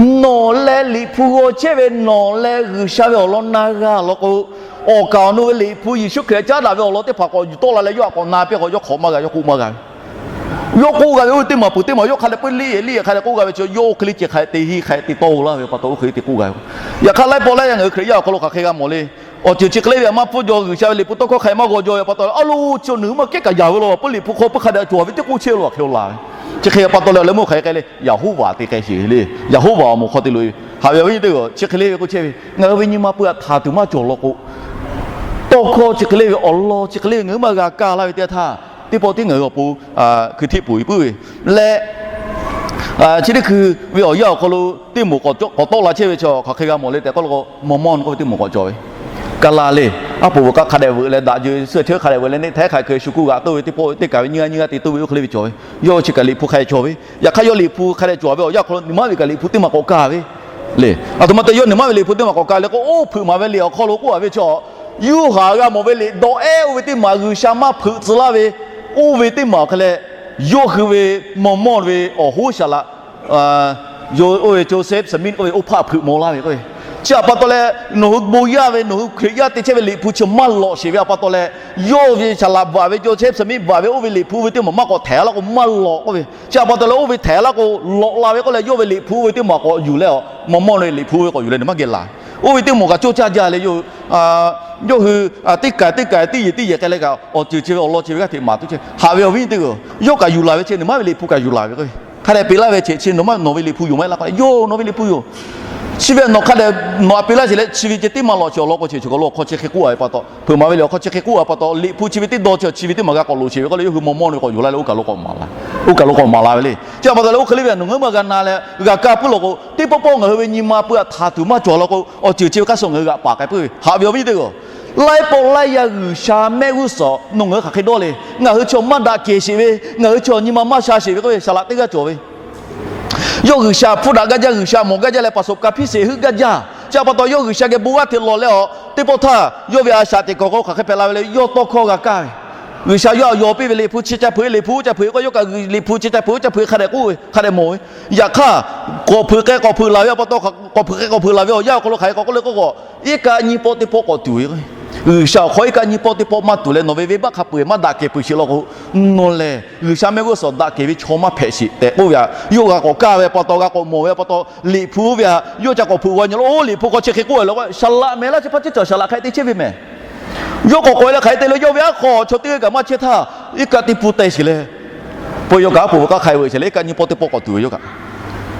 Nawˬ leh Liꞈ hpu g'aw chehˇ ve nawˬ leh G'uiˬsha ve awˬ lawn na g'a law k'o, awˬ kaˍ awˬ nu ve Liꞈ hpu Yeˍsuˆ Hkriꞈ caˉ daꞈ ve awˬ lawn teˇ hpaˍ k'awꞈ yuˬ tawˆ la leh yawˇ htaꞈ k'awꞈ na piˇ k'o, yawˇ hk'awꞈ maˇ g'a, yawˇ k'oˆ maˇ g'a ve. Yawˇ k'oˆ g'a ve oˇ ve teˇ maˬ peuˬ teˇ maˬ yawˇ hk'a dehꞈ peuˬ liˇ liˇ hk'a dehꞈ k'oˆ g'a ve chi, yawˇ oˇ hk'e le ce hk'a dehꞈ te hiˇ hk'a dehꞈ te tawˆ la ve pa taw oˇ hk'e te k'oˆ g'a ve. Yaꞈ hk'aˇ laiˉ pawˆ laiˉ yaˇ ngaˬ hui Hkriꞈ yaˇ awˬ hk'aw lo hk'aˬ hk'e g'a mawˬ le. Awˬ ceuˬ chi hk'e le ve maˇ hpfuhˇ jaw, G'uiˬsha ve Liꞈ hpu tawˇ hkawˇ hk'a dehꞈ maˇ g'aw jaw ve pa taw, a lo chi nawˬ hui maˇ kehˉ kaꞈ yaˍ ve law, peuˬ Liꞈ hpu hk'aw peuˬ hk'a dehꞈ cawˬ ve teˇ k'oˆ chehˇ lo a hk'e la ve. Chi hk'e pa taw leh awˬ leh meuˇ hk'aˬ hk'e k'ai le, Yeˍhoˉvaˍ te k'ai sheˍ le. Yeˍhoˉvaˍ awˬ moˍ hk'aw te loꞈ e ve, haꞈ ve awˬ viˉ teˇ g'aˇ, chi hk'e le ve k'oˆ chehˇ ve, ngaˬ hui ve nyi ma peuˬ htaꞈ htaˍ tuˬ maˇ cawˬ law k'o, tawˇ hkawˇ chi hk'e le ve awˬ lawn chi hk'e le ve ngaˬ hui maˇ g'a kaˇ laˇ ve teˇ htaˇ, teˇ pawˆ tiˉ ngaˬ hui awˬ pon hkui htiˆ poˬ e puiˉ ve leh, chi teˇ hkui ve awˬ yanˇ awˬ hk'aw lo teˇ moˍ k'awꞈ tawˆ la chehˇ ve chi hk'aˬ hk'e g'a mawˬ le tehꞈ k'oˆ law k'o, Mawˇmawˇ k'oˆ ve teˇ moˍ k'awꞈ cawˬ ve. Kaˇ laˇ le, aˉ poꞈ veuꞈ kaꞈ hk'a dehꞈ veuꞈ leh daꞈ jeu suhˆ chehˇ hk'a dehꞈ veuꞈ leh neˇ htaˇ hk'a hk'e shu kuˇ g'aꞈ toˇ ve teˇ pawˆ teˇ kaˬ ve nyiˇ g'aˇ nyiˇ g'aˇ te toˇ ve oˇ hk'e le ve cawˬ ve. Yawˇ chi kaꞈ Liꞈ hpu hk'a dehꞈ cawˬ ve awˬ yanˇ hk'aw lo nyi ma ve kaꞈ Liꞈ hpu teˇ maˬ k'awꞈ kaˇ ve le. Aˬ htoꞈ ma te yawˇ nehˬ maˇ ve liꞈ hpu teˇ maˬ k'awꞈ ka leh k'o, oˇ hpeuꞈ maˍ ve liꞈ awˬ hk'aw lo k'oˆ a ve chaw, Yoˇhanˬ g'a mawˬ ve liꞈ dawˇ ehˉ oˇ ve teˇ maˬ G'uiˬsha maˇ hpeuꞈ tcuh laˇ ve, oˇ ve teˇ maˬ awˬ hk'e leh, yawˇ hui ve mawˇ mawˇ ve awˬ hoˉ saˍ laꞈ, oˇ ve Joseph Smith k'oˆ ve oˇ hpaˇ hpeuꞈ maw laˇ ve k'o, chi htaꞈ pa taw leh nawˬ hui bon yaˇ ve, nawˬ hui Hkriꞈ yaˇ te chehˇ ve liꞈ hpu chi maˇ lawꞈ sheˍ ve htaꞈ pa taw leh, yawˇ ve saˍ laꞈ bvuhꞈ ve Joseph Smith bvuhꞈ ve oˇ ve liꞈ hpu oˇ ve teˇ maˬ maˇ k'awꞈ htehˍ laˇ k'o maˇ lawꞈ k'oˆ ve. Chi htaꞈ pa taw leh oˇ ve htehˍ laˇ k'o lawꞈ la ve k'oˆ leh, yawˇ ve liꞈ hpu oˇ ve teˇ maˬ k'awꞈ yuˬ leh a, mawˇ mawˇ ve liꞈ hpu oˇ ve k'awꞈ yuˬ leh nehˬ maˇ geh laˬ. Oˇ ve teˇ maˬ kaꞈ coˇ caˇ jaˇ leh, yawˇ hui teˇ kaˬ teˇ kaˬ teˇ yehˬ teˇ yehˬ k'ai leh kaꞈ awˬ ceuˬ chi ve awˬ lawn chi ve g'aˇ hteꞈ maˍ tuˬ chehˇ haꞈ ve awˬ viˉ teˇ g'aˇ, yawˇ kaꞈ yuˬ laˬ ve chi nehˬ maˇ ve liꞈ hpu kaꞈ yuˬ laˬ ve k'o, hk'a dehꞈ peꞈ laˇ ve cheꞈ chi nawˬ maˇ nawˬ ve liꞈ hpu yoˬ maˇ heˆ laˇ k'o, yoˬ nawˬ ve liꞈ hpu yoˬ. Chi ve nawˬ hk'a dehꞈ nawˬ htaꞈ peꞈ laˇ sheˍ leh chi ve ceh teˇ maˬ lawꞈ chi awˬ lawn k'o, chi kaˬ lo awˬ hk'aw chi hk'e k'oˆ a ve pa taw, hpeuꞈ maˍ ve liꞈ awˬ hk'aw chi hk'e k'oˆ a pa taw, liꞈ hpu chi ve teˇ dawˇ chi chi ve teˇ maˬ g'a k'awꞈ loꞈ sheˍ ve k'oˆ leh, yawˇ hui mawˇ mawˇ ve k'awꞈ yuˬ laˇ leh oˇ kaˬ lo k'awꞈ maˍ laˇ ve le. Chi htaꞈ pa taw leh oˇ hk'e le ve nawˬ ngaˬ hui maˇ g'a na leh g'a kaˇ puiˉ law k'o, teˇ pawˆ pawˆ ngaˬ hui ve nyi ma pui htaꞈ htaˍ tuˬ maˇ cawˬ law k'o, awˬ ceuˬ chi ve hk'aˇ suh ngaˬ hui g'aꞈ paˍ k'ai puiˉ ve haꞈ ve awˬ viˉ teˇ g'aˇ. Laiˉ pawˆ laiˉ yaˇ G'uiˬsha mehˆ g'uˇ suhˍ nawˬ ngaˬ hui hk'aˬ hk'e dawˇ le. Ngaˬ hui chaw maˇ daꞈ kehˬ sheˍ ve, ngaˬ hui chaw nyi ma maˇ sha sheˍ ve k'oˆ ve saˍ laꞈ teˇ g'aˇ cawˬ ve. Yawˇ G'uiˬsha hpfuhˇ daꞈ gaˇ jaˇ, G'uiˬsha mawˬ gaˇ jaˇ leh paˍ soˍ ka hpiˇ sheˍ heuˆ gaˇ jaˇ. Chi htaꞈ pa taw yawˇ G'uiˬsha geh bon g'aˇ hteꞈ lawˬ leh a, teˇ pawˆ htaˇ yawˇ ve a shaꞈ teꞈ kawꞈ k'o hk'aˬ hk'e hpehꞈ la ve le, yawˇ tawˇ hkawˇ g'a kaˇ ve. G'uiˬsha yawˇ htaꞈ yaw piˇ ve liꞈ hpu chi ca hpeuꞈ, liꞈ hpu ca hpeuꞈ k'o yawˇ kaꞈ liꞈ hpu chi ca hpeuꞈ, ca hpeuꞈ hk'a dehꞈ k'oˆ ve, hk'a dehꞈ mawˬ ve. Yaꞈ hk'aˇ, k'awꞈ hpeuꞈ k'ai k'awꞈ hpeuꞈ laˬ ve pa taw, k'awꞈ hpeuꞈ k'ai k'awꞈ hpeuꞈ laˬ ve awˬ yanˇ awˬ hk'aw lo hk'aˬ hk'e k'awꞈ k'oˆ le k'oˆ k'o, iˉ kaˆ nyiˇ pawˆ teˇ pawˆ k'awꞈ tuˬ ve k'o, G'uiˬsha awˬ hk'aw iˉ kaˆ nyiˇ pawˆ teˇ pawˆ maˇ tuˬ leh nawˬ ve venˇbaˆ hk'a peu-eˬ maˇ daꞈ kehˬ peuˬ sheˍ law k'o, nawˬ lehˬ G'uiˬsha mehˆ g'uˇ suhˍ daꞈ kehˬ ve chaw maˇ hpehꞈ sheˍ tehꞈ k'oˆ ve htaꞈ yawˇ g'a k'awꞈ kaˇ ve pa taw, g'a k'awꞈ mawˬ ve pa taw, liꞈ hpu oˇ ve htaꞈ yawˇ ca k'awꞈ hpeuꞈ g'aw nyi lo. Oˇ liꞈ hpu hk'aw chi hk'e k'oˆ ve law k'o, saˍ laꞈ mehˍ laˇ chi hpaˇ ceˇ cawˬ saˍ laꞈ hk'a te chehˇ ve mehˍ. Yawˇ k'awꞈ k'oˆ leh hk'aˬ hk'e te leh yawˇ ve aˉ hk'aw chaw teˇ g'aˇ kaꞈ maˇ chehˇ htaˇ, iˉ kaˆ teˇ pawˆ te sheˍ leh, peuˬ yawˇ kaꞈ aˉ poꞈ ve k'aˉ hk'a e ve sheˍ leh iˉ kaˆ nyiˇ pawˆ teˇ pawˆ k'awꞈ tuˬ ve yawˇ kaꞈ,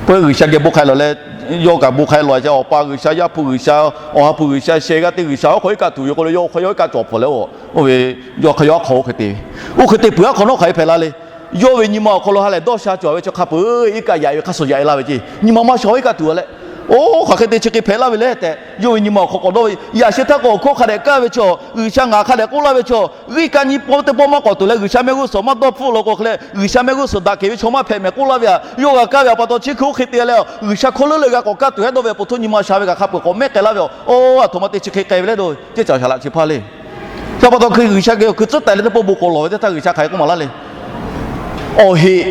peuˬ G'uiˬsha geh bon hk'a e lawˬ leh, yawˇ kaꞈ bon hk'a e lawˬ a ceh, Awˬ pa G'uiˬsha, Yaˇ hpu G'uiˬsha, Awˬ ha hpu G'uiˬsha, sheh g'aˇ teˇ G'uiˬsha awˬ hk'aw iˉ kaˆ tuˬ ve k'o leh yawˇ hk'aw yawˇ iˉ kaˆ cawˬ pfuhˍ leh, oˇ ve yawˇ hk'aw yawˇ aˉ hk'aw oˇ hk'e te ve, oˇ hk'e te peuˬ aˉ hk'aw nawˉ hk'aˬ hk'e hpehꞈ la le. Yawˇ ve nyi ma awˬ hk'aw lo ha lehˬ dawˇ sha cawˬ ve chaw hk'a peu-eˬ iˉ kaˆ yaꞈ ve hk'a suh yaꞈ e laˇ ve ceˇ. Nyi ma maˇ sha iˉ kaˆ tuˬ a leh, oˇ hk'aˬ hk'e te chi hk'e hpehꞈ laˇ ve le tehꞈ yawˇ ve nyi ma awˬ hk'aw k'awꞈ dawˇ ve. Yaꞈ sheh htaˇ k'o awˬ hkawˇ hk'a dehꞈ kaˇ ve chaw, G'uiˬsha ngaˬ hk'a dehꞈ k'oˆ laˇ ve chaw, iˉ kaˆ nyiˇ pawˆ teˇ pawˆ maˇ k'awꞈ tuˬ leh G'uiˬsha mehˆ g'uˇ suhˍ maˇ dawˇ hpfuhˆ law k'o hk'e leh G'uiˬsha mehˆ g'uˇ suhˍ daꞈ kehˬ ve chaw maˇ hpehꞈ mehˍ k'oˆ laˇ ve htaꞈ yawˇ g'a kaˇ ve htaꞈ pa taw, chi hkui oˇ hk'e te leh G'uiˬsha hkawˇ leuˉ leuˉ g'a k'awꞈ kaˇ tuˬ hehˉ dawˇ ve awˬ pon htoˇ nyi ma sha ve kaꞈ hk'a peu-eˬ k'awꞈ mehˉ k'ai laˇ ve yoˬ. Oˇ, aˬ htoꞈ ma te chi hk'e k'ai ve le dawˇ ve ceˇ caˬ saˍ laꞈ chi hpaˇ le. Chi pa taw hkui G'uiˬsha geh awˬ hkui tcuhˉ taiˍ leh teˇ pawˆ bon k'awꞈ lawˬ ve teˇ htaˇ G'uiˬsha hk'aˬ hk'e k'oˆ maˍ laˇ le. Awˬ heꞈ,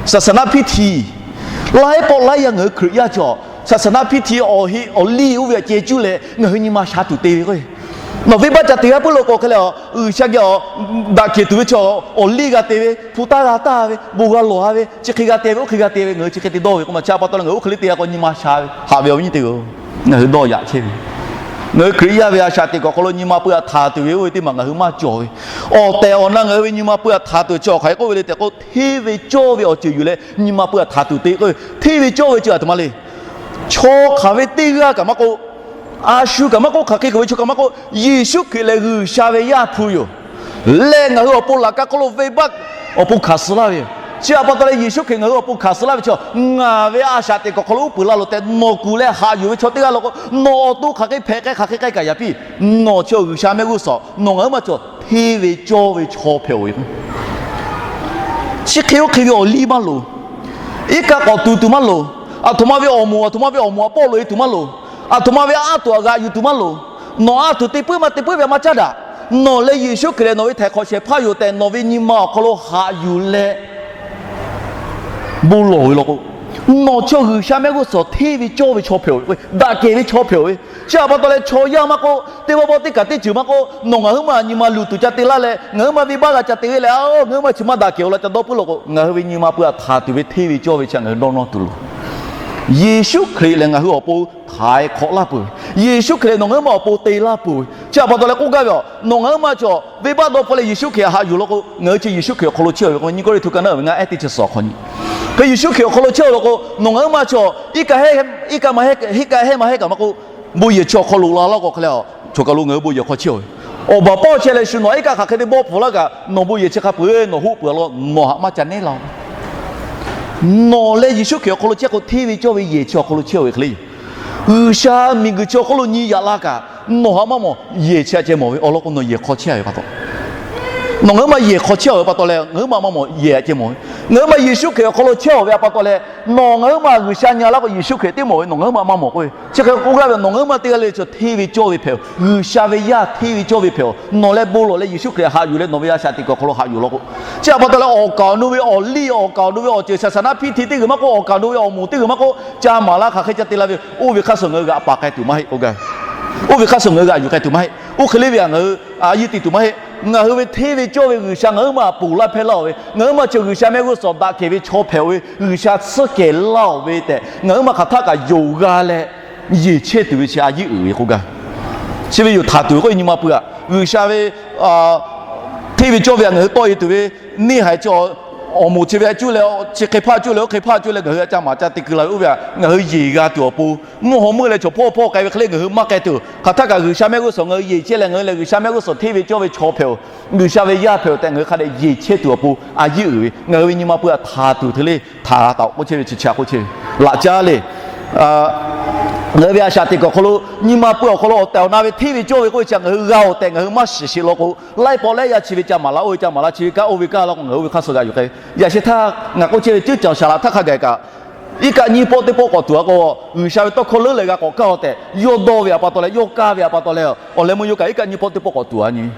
saˍsaˍnaˇ hpiˇ hti, laiˉ pawˆ laiˉ yaˇ ngaˬ hui Hkriꞈ yaˇ cawˬ, saˍsaˍnaˇ hpiˇ hti awˬ heꞈ awˬ liˇ oˇ ve htaꞈ ceh cuˇ leh ngaˬ hui nyi ma sha tuˬ te ve k'o, nawˬ venˇbaˆ ca te g'a puiˉ lo k'o hk'e leh, G'uiˬsha geh awˬ daꞈ kehˬ tuˬ ve chaw awˬ liˇ g'a te ve, hpu taˇ g'a taˇ ve, bon g'a lawˬ-a ve, chi hk'e g'a te ve, oˇ hk'e g'a te ve, ngaˬ hui chi hk'e te dawˇ ve k'o maˇ, chi pa taw leh ngaˬ hui oˇ hk'e le te g'a k'o nyi ma sha ve haꞈ ve awˬ viˉ nyi teˇ g'aˇ, ngaˬ hui dawˇ yaꞈ chehˇ ve. Ngaˬ hui Hkriꞈ yaˇ ve a shaꞈ teꞈ kuiˬ awˬ hk'aw lo nyi ma pui htaꞈ htaˍ tuˬ ve oˇ ve teˇ maˬ ngaˬ hui maˇ cawˬ ve. Awˬ tehˬ awˬ na ngaˬ hui ve nyi ma pui htaꞈ htaˍ tuˬ chi awˬ hk'aˬ hk'e k'oˆ ve le tehꞈ k'o, hteˇ ve cawˇ ve awˬ ceuˬ yuˬ leh nyi ma pui htaꞈ htaˍ tuˬ te k'o, hteˇ ve cawˇ ve chi aˬ htoꞈ ma le. Chaw hk'aˬ ve teˇ g'aˇ kaꞈ maˇ k'oˆ, a shu kaꞈ maˇ k'oˆ, hk'aˬ hk'e kuˬ ve chaw kaꞈ maˇ k'oˆ, Yeˍsuˆ Hkriꞈ lehˬ G'uiˬsha ve Yaˇ hpu yoˬ. Lehˬ ngaˬ hui awˬ pon laꞈ ka hk'oˆ lo venˇbaˆ awˬ pon hkanˍ suh laˇ ve yoˬ. Chi htaꞈ pa taw leh Yeˍsuˆ Hkriꞈ ngaˬ hui awˬ pon hkanˍ suh laˇ ve chaw, ngaˬ ve a shaꞈ teꞈ kuiˬ awˬ hk'aw lo uˉ peunˍ laˇ loˬ tehꞈ nawˬ kuˬ leh haꞈ yuˬ ve chaw teˇ g'aˇ law k'o, nawˬ awˬ to hk'aˬ hk'e hpehꞈ k'ai hk'aˬ hk'e k'ai kaꞈ yaꞈ piˇ. Nawˬ chi G'uiˬsha mehˆ g'uˇ suhˍ nawˬ ngaˬ hui maˇ cawˬ, hteˇ ve cawˇ ve chaw hpehꞈ-oˬ ve. Chi hk'e oˇ hk'e ve awˬ liˇ maˇ loˍ. Iˉ kaˆ k'awꞈ tuˬ tuˬ maˇ loˍ. Aˬ htoꞈ ma ve awˬ moˍ aˬ htoꞈ ma ve awˬ moˍ aꞈ pawˆ loꞈ-e tuˬ maˇ loˍ. Aˬ htoꞈ ma ve aˉ toꞈ aꞈ g'aꞈ yuˬ tuˬ maˇ loˍ. Nawˬ aˉ toꞈ te puiˉ maˇ te puiˉ ve maˇ caˉ daꞈ. Nawˬ leh Yeˍsuˆ Hkriꞈ lehˬ nawˬ ve htaiˍ hk'awꞈ shehˍ hpaˇ yoˬ tehꞈ nawˬ ve nyi ma awˬ hk'aw lo haꞈ yuˬ leh bon lawˬ ve law k'o, nawˬ chaw G'uiˬsha mehˆ g'uˇ suhˍ hteˇ ve cawˇ ve chaw hpehꞈ-oˬ ve, daꞈ kehˬ ve chaw hpehꞈ-oˬ ve. Chi htaꞈ pa taw leh chaw yaˇ maˇ k'oˆ, teˇ pawˆ pawˆ teˇ kaˬ teˇ ceuˬ maˇ k'oˆ, nawˬ ngaˬ huiˉ maˬ nyi ma luˬ tuˬ ca te laˇ leh ngaˬ huiˉ maˬ venˇbaˆ g'a ca te ve leh, a, ngaˬ huiˉ maˬ chi maˇ daꞈ kehˬ-oˬ laˇ ca dawˇ puiˉ law k'o, ngaˬ hui ve nyi ma pui htaꞈ htaˍ tuˬ ve hteˇ ve cawˇ ve chi ngaˬ hui dawˇ nawˇ tuˬ loˬ. Yeˍsuˆ Hkriꞈ lehˬ ngaˬ hui awˬ pon htaiˍ hk'awꞈ laˇ peuˬ ve. Yeˍsuˆ Hkriꞈ lehˬ nawˬ ngaˬ huiˉ maˬ awˬ pon te laˇ peuˬ ve. Chi htaꞈ pa taw leh k'oˆ gaˇ ve a, nawˬ ngaˬ huiˉ maˬ chaw venˇbaˆ dawˇ hpfuhˆ leh Yeˍsuˆ Hkriꞈ haꞈ yuˬ law k'o, ngaˬ hui chi Yeˍsuˆ Hkriꞈ awˬ hk'aw lo chehˇ-oˬ ve k'o, nyiˇ Kawˇrenˍhtuˆ ka naˉ ve ngaˇ ehˉ teˇ chi suhˍ awˬ hk'aw nyi, hk'e Yeˍsuˆ Hkriꞈ awˬ hk'aw lo chehˇ-oˬ law k'o, nawˬ ngaˬ huiˉ maˬ chaw iˉ kaˆ hehˉ, iˉ kaˆ maˇ hehˉ, iˉ kaˆ hehˉ maˇ hehˉ kaꞈ maˇ k'oˆ, bon yehˬ chi awˬ hk'aw lo la laˇ k'o hk'e leh, choˬ kaˬ lo ngaˬ hui bon yehˬ hk'aw chehˇ-oˬ ve. Awˬ baˬ pawˆ chehˇ leh shu nawˬ iˉ kaˆ hk'aˬ hk'e te bawˆ pfuhˍ laˇ kaꞈ nawˬ bon yehˬ chi hk'a peu-eˬ nawˬ hoˆ peuˬ-a law, nawˬ htaꞈ maˇ ca nehˉ la-oˬ. Nawˬ leh Yeˍsuˆ Hkriꞈ awˬ hk'aw lo chehˇ k'o, hteˇ ve cawˇ ve yehˬ chi awˬ hk'aw lo chehˇ-oˬ ve hk'e le. G'uiˬsha miˬguiˬ chi awˬ hk'aw lo nyi yaꞈ la kaꞈ, nawˬ htaꞈ maˇ mawˬ, yehˬ chi htaꞈ ceh mawˬ ve awˬ lawn k'o, nawˬ yehˬ hk'aw chehˇ-a ve pa taw, nawˬ ngaˬ huiˉ maˬ yehˬ hk'aw chehˇ-a ve pa taw leh ngaˬ huiˉ maˬ maˇ mawˬ, yehˬ htaꞈ ceh mawˬ ve. Ngaˬ huiˉ ma Yeˍsuˆ Hkriꞈ awˬ hk'aw lo chehˇ-oˬ ve a pa taw leh, nawˬ ngaˬ huiˉ ma G'uiˬsha nyi laˇ k'o, Yeˍsuˆ Hkriꞈ teˇ maˬ ve nawˬ ngaˬ huiˉ ma maˇ mawˬ k'oˆ ve. Chi hk'e k'oˆ gaˇ ve, nawˬ ngaˬ huiˉ ma teˇ g'aˇ le chaw hteˇ ve cawˇ ve hpehꞈ-oˬ. G'uiˬsha ve yaˇ hteˇ ve cawˇ ve hpehꞈ-oˬ. Nawˬ leh bon lawˬ leh Yeˍsuˆ Hkriꞈ haꞈ yuˬ leh nawˬ ve a shaꞈ teꞈ kuiˬ awˬ hk'aw lo haꞈ yuˬ law k'o, chi a pa taw leh awˬ kaˍ awˬ nu ve awˬ liˇ, awˬ kaˍ awˬ nu ve awˬ ceuˬ shaˍsaˍnaˇ hpiˇ hti teˇ g'uiˬ maˇ k'oˆ, awˬ kaˍ awˬ nu ve awˬ moˍ teˇ g'uiˬ maˇ k'oˆ, ca maˍ laˇ hk'aˬ hk'e ca te la ve, oˇ ve hk'aˇ suh ngaˬ hui g'aꞈ paˍ k'ai tuˬ maˇ heˆ k'oˆ gaˇ. Oˇ ve hk'aˇ suh ngaˬ hui g'aꞈ yuˬ k'ai tuˬ maˇ heˆ. Oˇ hk'e le ve htaꞈ ngaˬ hui a yiˇ te tuˬ maˇ heˆ. Ngaˬ hui ve hteˇ ve cawˇ ve G'uiˬsha ngaˬ huiˉ ma ponˬ laˇ hpehˇ laˇ-oˬ ve, ngaˬ huiˉ ma chi G'uiˬsha mehˆ g'uˇ suhˍ daꞈ kehˬ ve chaw hpehꞈ-oˬ ve, G'uiˬsha tsuhˇ kehˬ laˇ-oˬ ve tehꞈ ngaˬ huiˉ ma hk'aˬ htaˆ kaꞈ yonˍ g'a leh, yeˬ chehˇ tuˬ ve chi a yiˇ uiˍ ve k'oˆ gaˇ. Chi ve yoˬ htaꞈ tuˬ ve k'o, nyi ma pui-aꞈ, G'uiˬsha ve hteˇ ve cawˇ ve htaꞈ ngaˬ hui tawˆ-e tuˬ ve, neˇ haiˬ chi awˬ moˍ chi ve a cuˇ leh, chi hk'e hpaˇ cuˇ leh, oˇ hk'e hpaˇ cuˇ leh ngaˬ hui a ca maˍ ca te keu la ve, oˇ ve htaꞈ ngaˬ hui yeˬ g'a tuˬ awˬ pon, mvuhˇ haw meuˇ leh chaw hpawˇ hpawˇ k'ai ve hk'e le ngaˬ hui maˇ k'ai tuˬ, hk'aˬ htaˆ kaꞈ G'uiˬsha mehˆ g'uˇ suhˍ ngaˬ hui yeˬ chehˇ leh, ngaˬ hui lehˬ G'uiˬsha mehˆ g'uˇ suhˍ hteˇ ve cawˇ ve chaw hpehꞈ-oˬ, G'uiˬsha ve yaˇ hpehꞈ-oˬ tehꞈ ngaˬ hui hk'a dehꞈ yeˬ chehˇ tuˬ awˬ pon a yiˇ uiˍ ve, ngaˬ hui ve nyi ma pui-aꞈ htaˍ tuˬ hteˇ le htaꞈ taˍ-oˬ k'oˆ chehˇ ve chi chi htaꞈ k'oˆ chehˇ ve laꞈ caˉ le. Ngaˬ hui ve a shaꞈ teꞈ kuiˬ awˬ hk'aw lo nyi ma pui awˬ hk'aw lo awˬ tehˬ awˬ na ve hteˇ ve cawˇ ve k'oˆ ve chi htaꞈ ngaˬ hui g'a-oˬ tehꞈ ngaˬ hui maˇ shiˍ sheˍ law k'o, laiˉ pawˆ laiˉ yaˇ chi ve ca maˍ laˇ, oˇ ve ca maˍ laˇ, chi ve kaꞈ oˇ ve kaꞈ law k'o, ngaˬ hui oˇ ve hk'aˇ suh g'aꞈ yuˬ k'ai. Yaꞈ sheh htaˇ ngaˬ k'oˆ chehˇ ve, ceuˇ caˬ shaˍ laꞈ htaˇ hk'a gaˬ kaꞈ, iˉ kaˆ nyiˇ pawˆ teˇ pawˆ k'awꞈ tuˬ a k'o, G'uiˬsha ve tawˇ hkawˇ leuˉ leh g'a k'awꞈ kaˇ-oˬ tehꞈ, yawˇ dawˇ ve a pa taw leh, yawˇ kaˇ ve a pa taw leh, awˬ leh meuˇ yawˇ kaꞈ iˉ kaˆ nyiˇ pawˆ teˇ pawˆ k'awꞈ tuˬ a nyi ve.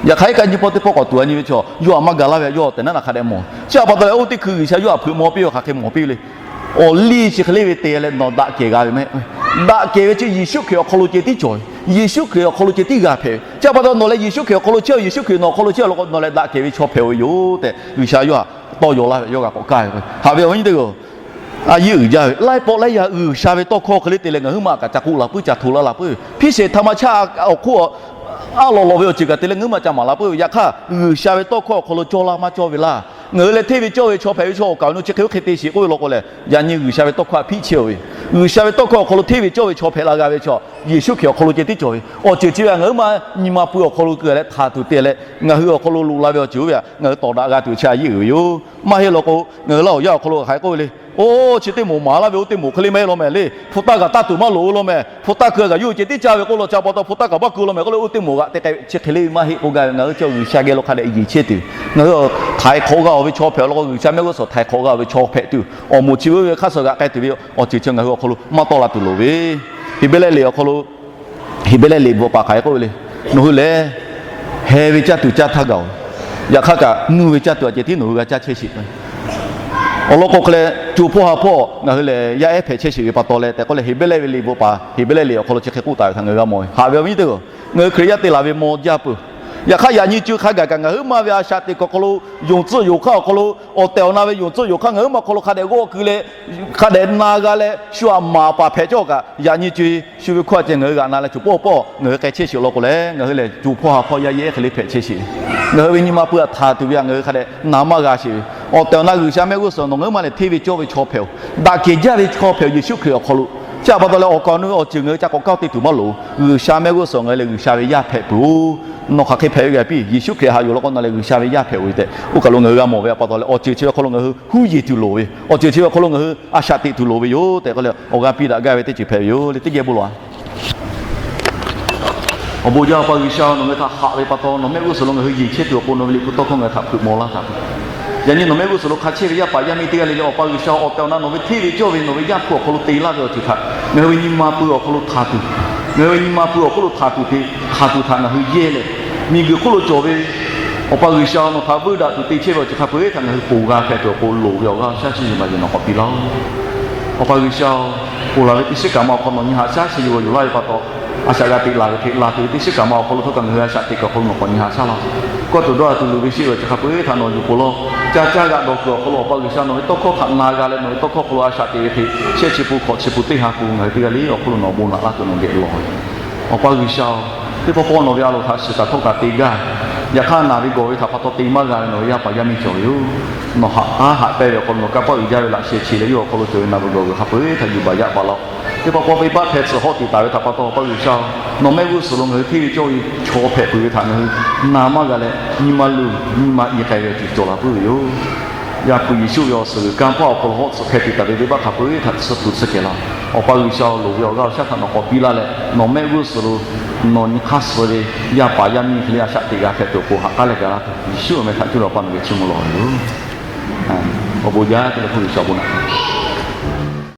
Yaꞈ hk'aˇ iˉ kaˆ nyiˇ pawˆ teˇ pawˆ k'awꞈ tuˬ a nyi ve chaw, yawˇ a maˇ ga laˇ ve, yawˇ tehꞈ naˉ naꞈ hk'a dehꞈ mawˬ. Chi a pa taw leh, oˇ teˇ hkui G'uiˬsha yawˇ htaꞈ hpeuꞈ maw piˇ ve hk'aˬ hk'e mawˬ piˇ ve le. Awˬ liˇ chi hk'e le ve te leh nawˬ daꞈ kehˬ g'a ve mehˆ. Daꞈ kehˬ ve chi Yeˍsuˆ Hkriꞈ awˬ hk'aw lo ceh tiˉ cawˬ ve, Yeˍsuˆ Hkriꞈ awˬ hk'aw lo ceh tiˉ g'a hpehꞈ ve. Chi a pa taw nawˬ lehˬ Yeˍsuˆ Hkriꞈ awˬ hk'aw lo chehˇ-oˬ, Yeˍsuˆ Hkriꞈ nawˬ awˬ hk'aw lo chehˇ law k'o, nawˬ lehˬ daꞈ kehˬ ve chaw hpehꞈ-oˬ ve yoˬ tehꞈ G'uiˬsha yawˇ htaꞈ tawˇ yaw laˇ ve, yawˇ g'a k'awꞈ kaˇ ve k'o, haꞈ ve awˬ viˉ nyi teˇ hpaˍ-oˬ, a yiˇ uiˍ jaˇ ve laiˉ pawˆ laiˉ yaˇ G'uiˬsha ve tawˇ hkawˇ hk'e le te leh ngaˬ huiˉ ma kaꞈ ca k'oˆ la puiˉ, ca hto laˇ la puiˉ, hpiˇ shehˍ htaꞈ ma chaˇ awˬ hk'oˆ a law law ve awˬ ceuˬ kaꞈ te leh ngaˬ huiˉ ma ca maˍ la puiˉ ve. Yaꞈ hk'aˇ G'uiˬsha ve tawˇ hkawˇ awˬ hk'aw lo cawˇ laˇ maˇ cawˇ ve laˇ. Ngaˬ hui lehˬ hteˇ ve cawˇ ve chaw hpehꞈ ve chaw awˬ kaˍ awˬ nu chi hk'e oˇ hk'e te sheˍ k'oˆ ve law k'o lehˬ, yaꞈ nyi G'uiˬsha ve tawˇ hkawˇ htaꞈ hpiˇ chehˇ-oˬ ve, G'uiˬsha ve tawˇ hkawˇ awˬ hk'aw lo hteˇ ve cawˇ ve chaw hpehꞈ la g'a ve chaw Yeˍsuˆ Hkriꞈ awˬ hk'aw lo ceh tiˉ cawˬ ve. Awˬ ceuˬ chi ve htaꞈ ngaˬ huiˉ ma nyi ma pui awˬ hk'aw lo keu leh htaˍ tuˬ te leh ngaˬ hui awˬ hk'aw lo loꞈ la ve awˬ ceuˬ oˇ ve htaꞈ ngaˬ hui tawˍ daꞈ g'a tuˬ chi a yiˇ uiˍ ve yoˬ. Maˇ heˆ law k'o, ngaˬ hui Laˇ huˍ yaˇ awˬ hk'aw lo hk'aˬ hk'e k'oˆ ve le. Oˇ, chi teˇ moˍ maˍ laˇ ve oˇ teˇ moˍ hk'e le maˇ heˆ law mehˍ le. Hpu taˇ kaꞈ taˇ tuˬ maˇ loˍ law mehˍ. Hpu taˇ keu kaꞈ yawˇ hui ceh tiˉ caˇ ve k'oˆ law, chi a pa taw hpu taˇ kaꞈ maˇ keu law mehˍ k'oˆ leh oˇ teˇ moˍ g'aꞈ te k'ai ve chi hk'e le maˇ heˆ k'oˆ gaˇ ve. Ngaˬ hui chi G'uiˬsha geh lo hk'a dehꞈ yeˬ chehˇ tuˬ, ngaˬ hui htaiˍ hk'awꞈ g'a-oˬ ve chaw hpehꞈ law k'o, G'uiˬsha mehˆ g'uˇ suhˍ htaiˍ hk'awꞈ g'a-oˬ ve chaw hpehꞈ tuˬ, awˬ moˍ chi ve oˇ ve hk'aˇ suh g'aꞈ k'ai tuˬ ve awˬ ceuˬ chi ngaˬ hui awˬ hk'aw lo maˇ tawˆ la tuˬ loˍ ve. Heˍbrehˇ liꞈ awˬ hk'aw lo, Heˍbrehˇ liꞈ bvuhꞈ paˍ hk'aˬ hk'e k'oˆ ve le. Nawˬ hui lehˬ heh ve caˇ tuˬ caˇ htaˇ gaˬ-oˬ. Yaꞈ hk'aˇ kaꞈ nuˇ ve caˇ tuˬ aꞈ ceh tiˉ nawˬ hui g'a caˇ chehˇ sheˍ. Awˬ lawn k'o hk'e leh, co hpawˇ ha hpawˇ ngaˬ hui lehˬ yaˇ ehˉ hpehꞈ chehˇ sheˍ ve pa taw leh tehꞈ k'oˆ leh, Heˍbrehˇ ve liꞈ bvuhꞈ paˍ Heˍbrehˇ liꞈ awˬ hk'aw lo chi hk'e k'oˆ taˍ ve htaꞈ ngaˬ hui g'a mawˬ ve. Haꞈ ve awˬ viˉ nyi teˇ hpaˍ-oˬ, ngaˬ hui Hkriꞈ yaˇ te laˬ ve maw jaˇ peuˬ. Yaꞈ hk'aˇ yaꞈ nyi co hk'a gaˬ kaꞈ ngaˬ huiˉ ma ve a shaꞈ teꞈ kuiˬ awˬ hk'aw lo yonˍ tcuhˆ yonˍ hk'aˇ awˬ hk'aw lo, awˬ tehˬ awˬ na ve yonˍ tcuhˆ yonˍ hk'aˇ ngaˬ huiˉ ma hk'aw lo hk'a dehꞈ g'awˆ keu leh, hk'a dehꞈ na g'a leh shu aꞈ maˍ paˍ hpehꞈ cawˇ kaꞈ, yaꞈ nyi co shu ve hkawˇ a ceh ngaˬ hui g'aꞈ na leh co hpawˇ hpawˇ ngaˬ hui k'ai chehˇ sheˍ law k'o leh, ngaˬ hui lehˬ co hpawˇ ha hpawˇ yaˇ yehˉ hk'e le hpehꞈ chehˇ sheˍ ve. Ngaˬ hui ve nyi ma pui htaꞈ htaˍ tuˬ ve htaꞈ ngaˬ hui hk'a dehꞈ na maˇ g'a sheˍ ve. Awˬ tehˬ awˬ na G'uiˬsha mehˆ g'uˇ suhˍ nawˬ ngaˬ huiˉ ma lehˬ hteˇ ve cawˇ ve chaw hpehꞈ-oˬ. Daꞈ kehˬ jaˇ ve chaw hpehꞈ-oˬ, Yeˍsuˆ Hkriꞈ awˬ hk'aw lo. Chi a pa taw leh awˬ kaˍ awˬ nu ve awˬ ceuˬ ngaˬ hui ca k'awꞈ kaˇ te tuˬ maˇ loˍ. G'uiˬsha mehˆ g'uˇ suhˍ ngaˬ hui lehˬ G'uiˬsha ve yaˇ hpehꞈ peuˬ-oˬ. Nawˬ hk'aˬ hk'e hpehꞈ ve g'a piˇ, Yeˍsuˆ Hkriꞈ haꞈ yuˬ law k'o nawˬ lehˬ G'uiˬsha ve yaˇ hpehꞈ-oˬ ve tehꞈ oˇ kaˬ lo ngaˬ hui g'a mawˬ ve a pa taw leh, awˬ ceuˬ chi ve awˬ hk'aw lo ngaˬ hui huˉ yeˬ tuˬ loˍ ve, awˬ ceuˬ chi ve awˬ hk'aw lo ngaˬ hui a shaꞈ teꞈ tuˬ loˍ ve yoˬ tehꞈ k'oˆ leh awˬ g'aˇ piˇ daꞈ gaˇ ve teˇ ceuˬ hpehꞈ ve yoˬ le. Teˇ geh bon lawˬ-a. Awˬ bon jaˇ Awˬ pa G'uiˬsha, nawˬ ngaˬ hui htaꞈ haꞈ ve pa taw, nawˬ mehˆ g'uˇ suhˍ lo ngaˬ hui yeˬ chehˇ tuˬ awˬ pon nawˬ ve liꞈ hpu tawˇ hkawˇ ngaˬ hui htaꞈ hpeuꞈ maw laˇ htaꞈ, yaꞈ nyi nawˬ mehˆ g'uˇ suhˍ lo hk'a chehˇ ve yaˇ paˍ yaˇ miˇ teˇ g'aˇ le le, Awˬ pa G'uiˬsha, awˬ tehˬ awˬ na nawˬ ve hteˇ ve cawˇ ve nawˬ ve Yaˇ hpu awˬ hk'aw lo te laˇ ve awˬ ceuˬ htaꞈ ngaˬ hui ve nyi ma pui awˬ hk'aw lo htaˍ tuˬ, ngaˬ hui ve nyi ma pui awˬ hk'oˆ lo htaˍ tuˬ te, htaˍ tuˬ htaꞈ ngaˬ hui yehˇ leh, miˬguiˬ hk'oˆ lo cawˬ ve Awˬ pa G'uiˬsha, nawˬ htaꞈ veuˇ daꞈ tuˬ te chehˇ ve awˬ ceuˬ hk'a peu-eˬ htaꞈ ngaˬ hui ponˬ g'a hpehꞈ tuˬ awˬ pon loˍ ve awˬ g'aˇ awˬ shaˉ chi yuˬ baˬ yuˬ nawˬ k'awꞈ piˇ laˇ-oˆ. Awˬ pa G'uiˬsha-oˬ, ponˬ laˬ ve teˇ shiˉ kaꞈ ma awˬ hk'aw nawˬ nyi haꞈ shaˉ chi yuˬ g'aw yuˬ laˇ ve pa taw, a shaꞈ g'a teꞈ laˬ ve hk'e laˬ tuˬ ve teˇ shiˉ kaꞈ ma awˬ hk'aw lo htawˇ kaꞈ ngaˬ hui a shaꞈ teꞈ kuiˬ awˬ hk'aw lo nawˬ k'awꞈ nyi haꞈ shaˉ laˇ. Kawˇ tuˬ dawˇ ha tuˬ luˬ ve sheˆ ve awˬ ceuˬ hk'a peu-eˬ htaꞈ nawˬ yuˬ pon laˇ-oˆ. Caˇ caˇ g'aꞈ dawˬ kuiˬ awˬ hk'aw lo Awˬ pa G'uiˬsha nawˬ ve tawˇ hkawˇ htaꞈ na g'a leh nawˬ ve tawˇ hkawˇ hk'aw lo a shaꞈ teꞈ ve hk'e, shehˆ chi pun hkawꞈ chi pun teˇ ha pun ngaˬ hui teˇ g'aˇ le awˬ hk'oˆ lo nawˬ bon naꞈ laˇ tuˬ nawˬ geh lawˬ ve. Awˬ pa G'uiˬsha-oˬ, teˇ pawˆ pawˆ nawˬ ve a loˍ htaꞈ shiˍ taˍ htawˇ kaꞈ te gaˇ. Yaꞈ hk'aˇ naˬ ve gawˬ ve htaꞈ pa taw te maˇ g'a ve nawˬ ve yaˇ paˍ yaˇ miˇ cawˬ ve yoˬ. Nawˬ haꞈ k'aˉ haꞈ pehnˇ ve awˬ hk'aw lo nawˬ kanˇ paˆ uiˍ jaˇ ve laꞈ sheh chi leh yawˇ awˬ hk'aw lo cawˬ ve naˬ ve gawˬ ve hk'a peu-eˬ htaꞈ yuˬ baˬ yaꞈ paˍ laˇ-oˆ. Teˇ pawˆ pawˆ venˇbaˆ hpehꞈ tcuhˍ hawˆ tiꞈ taˍ ve htaꞈ pa taw Awˬ pa G'uiˬsha-oˬ, nawˬ mehˆ g'uˇ suhˍ lo ngaˬ hui hteˇ ve cawˇ ve chaw hpehꞈ peuˬ ve htaꞈ ngaˬ hui na maˇ g'a leh, nyi ma luˬ nyi ma i k'ai ve awˬ ceuˬ cawˬ la puiˉ ve yoˬ. Yaˇ hpu Yeˍsuˆ ve awˬ suhˍ g'uiˬ kanˇ paˆ awˬ hk'aw lo hawˆ tcuhꞈ hpehˇ tiꞈ taˍ ve venˇbaˆ hk'a peu-eˬ htaꞈ tsuhˇ hpu tsuhˇ kehˬ laˇ. Awˬ pa G'uiˬsha-oˬ, loˍ ve awˬ g'aˇ awˬ shaˉ htaꞈ nawˬ k'awꞈ piˇ laˇ leh, nawˬ mehˆ g'uˇ suhˍ lo nawˬ nyi hk'aˇ suh ve yaˇ paˍ yaˇ miˇ hk'e le a shaꞈ teꞈ g'a hpehꞈ tuˬ awˬ pon haꞈ k'aˉ leh ga laˇ tuˬ, Yeˍsuˆ awˬ meh htaꞈ cuˇ leh Awˬ pa nawˬ geh chiˇ mvuh lawˬ ve yoˬ. awˬ bon jaˇ te leh hpu G'uiˬsha bon naꞈ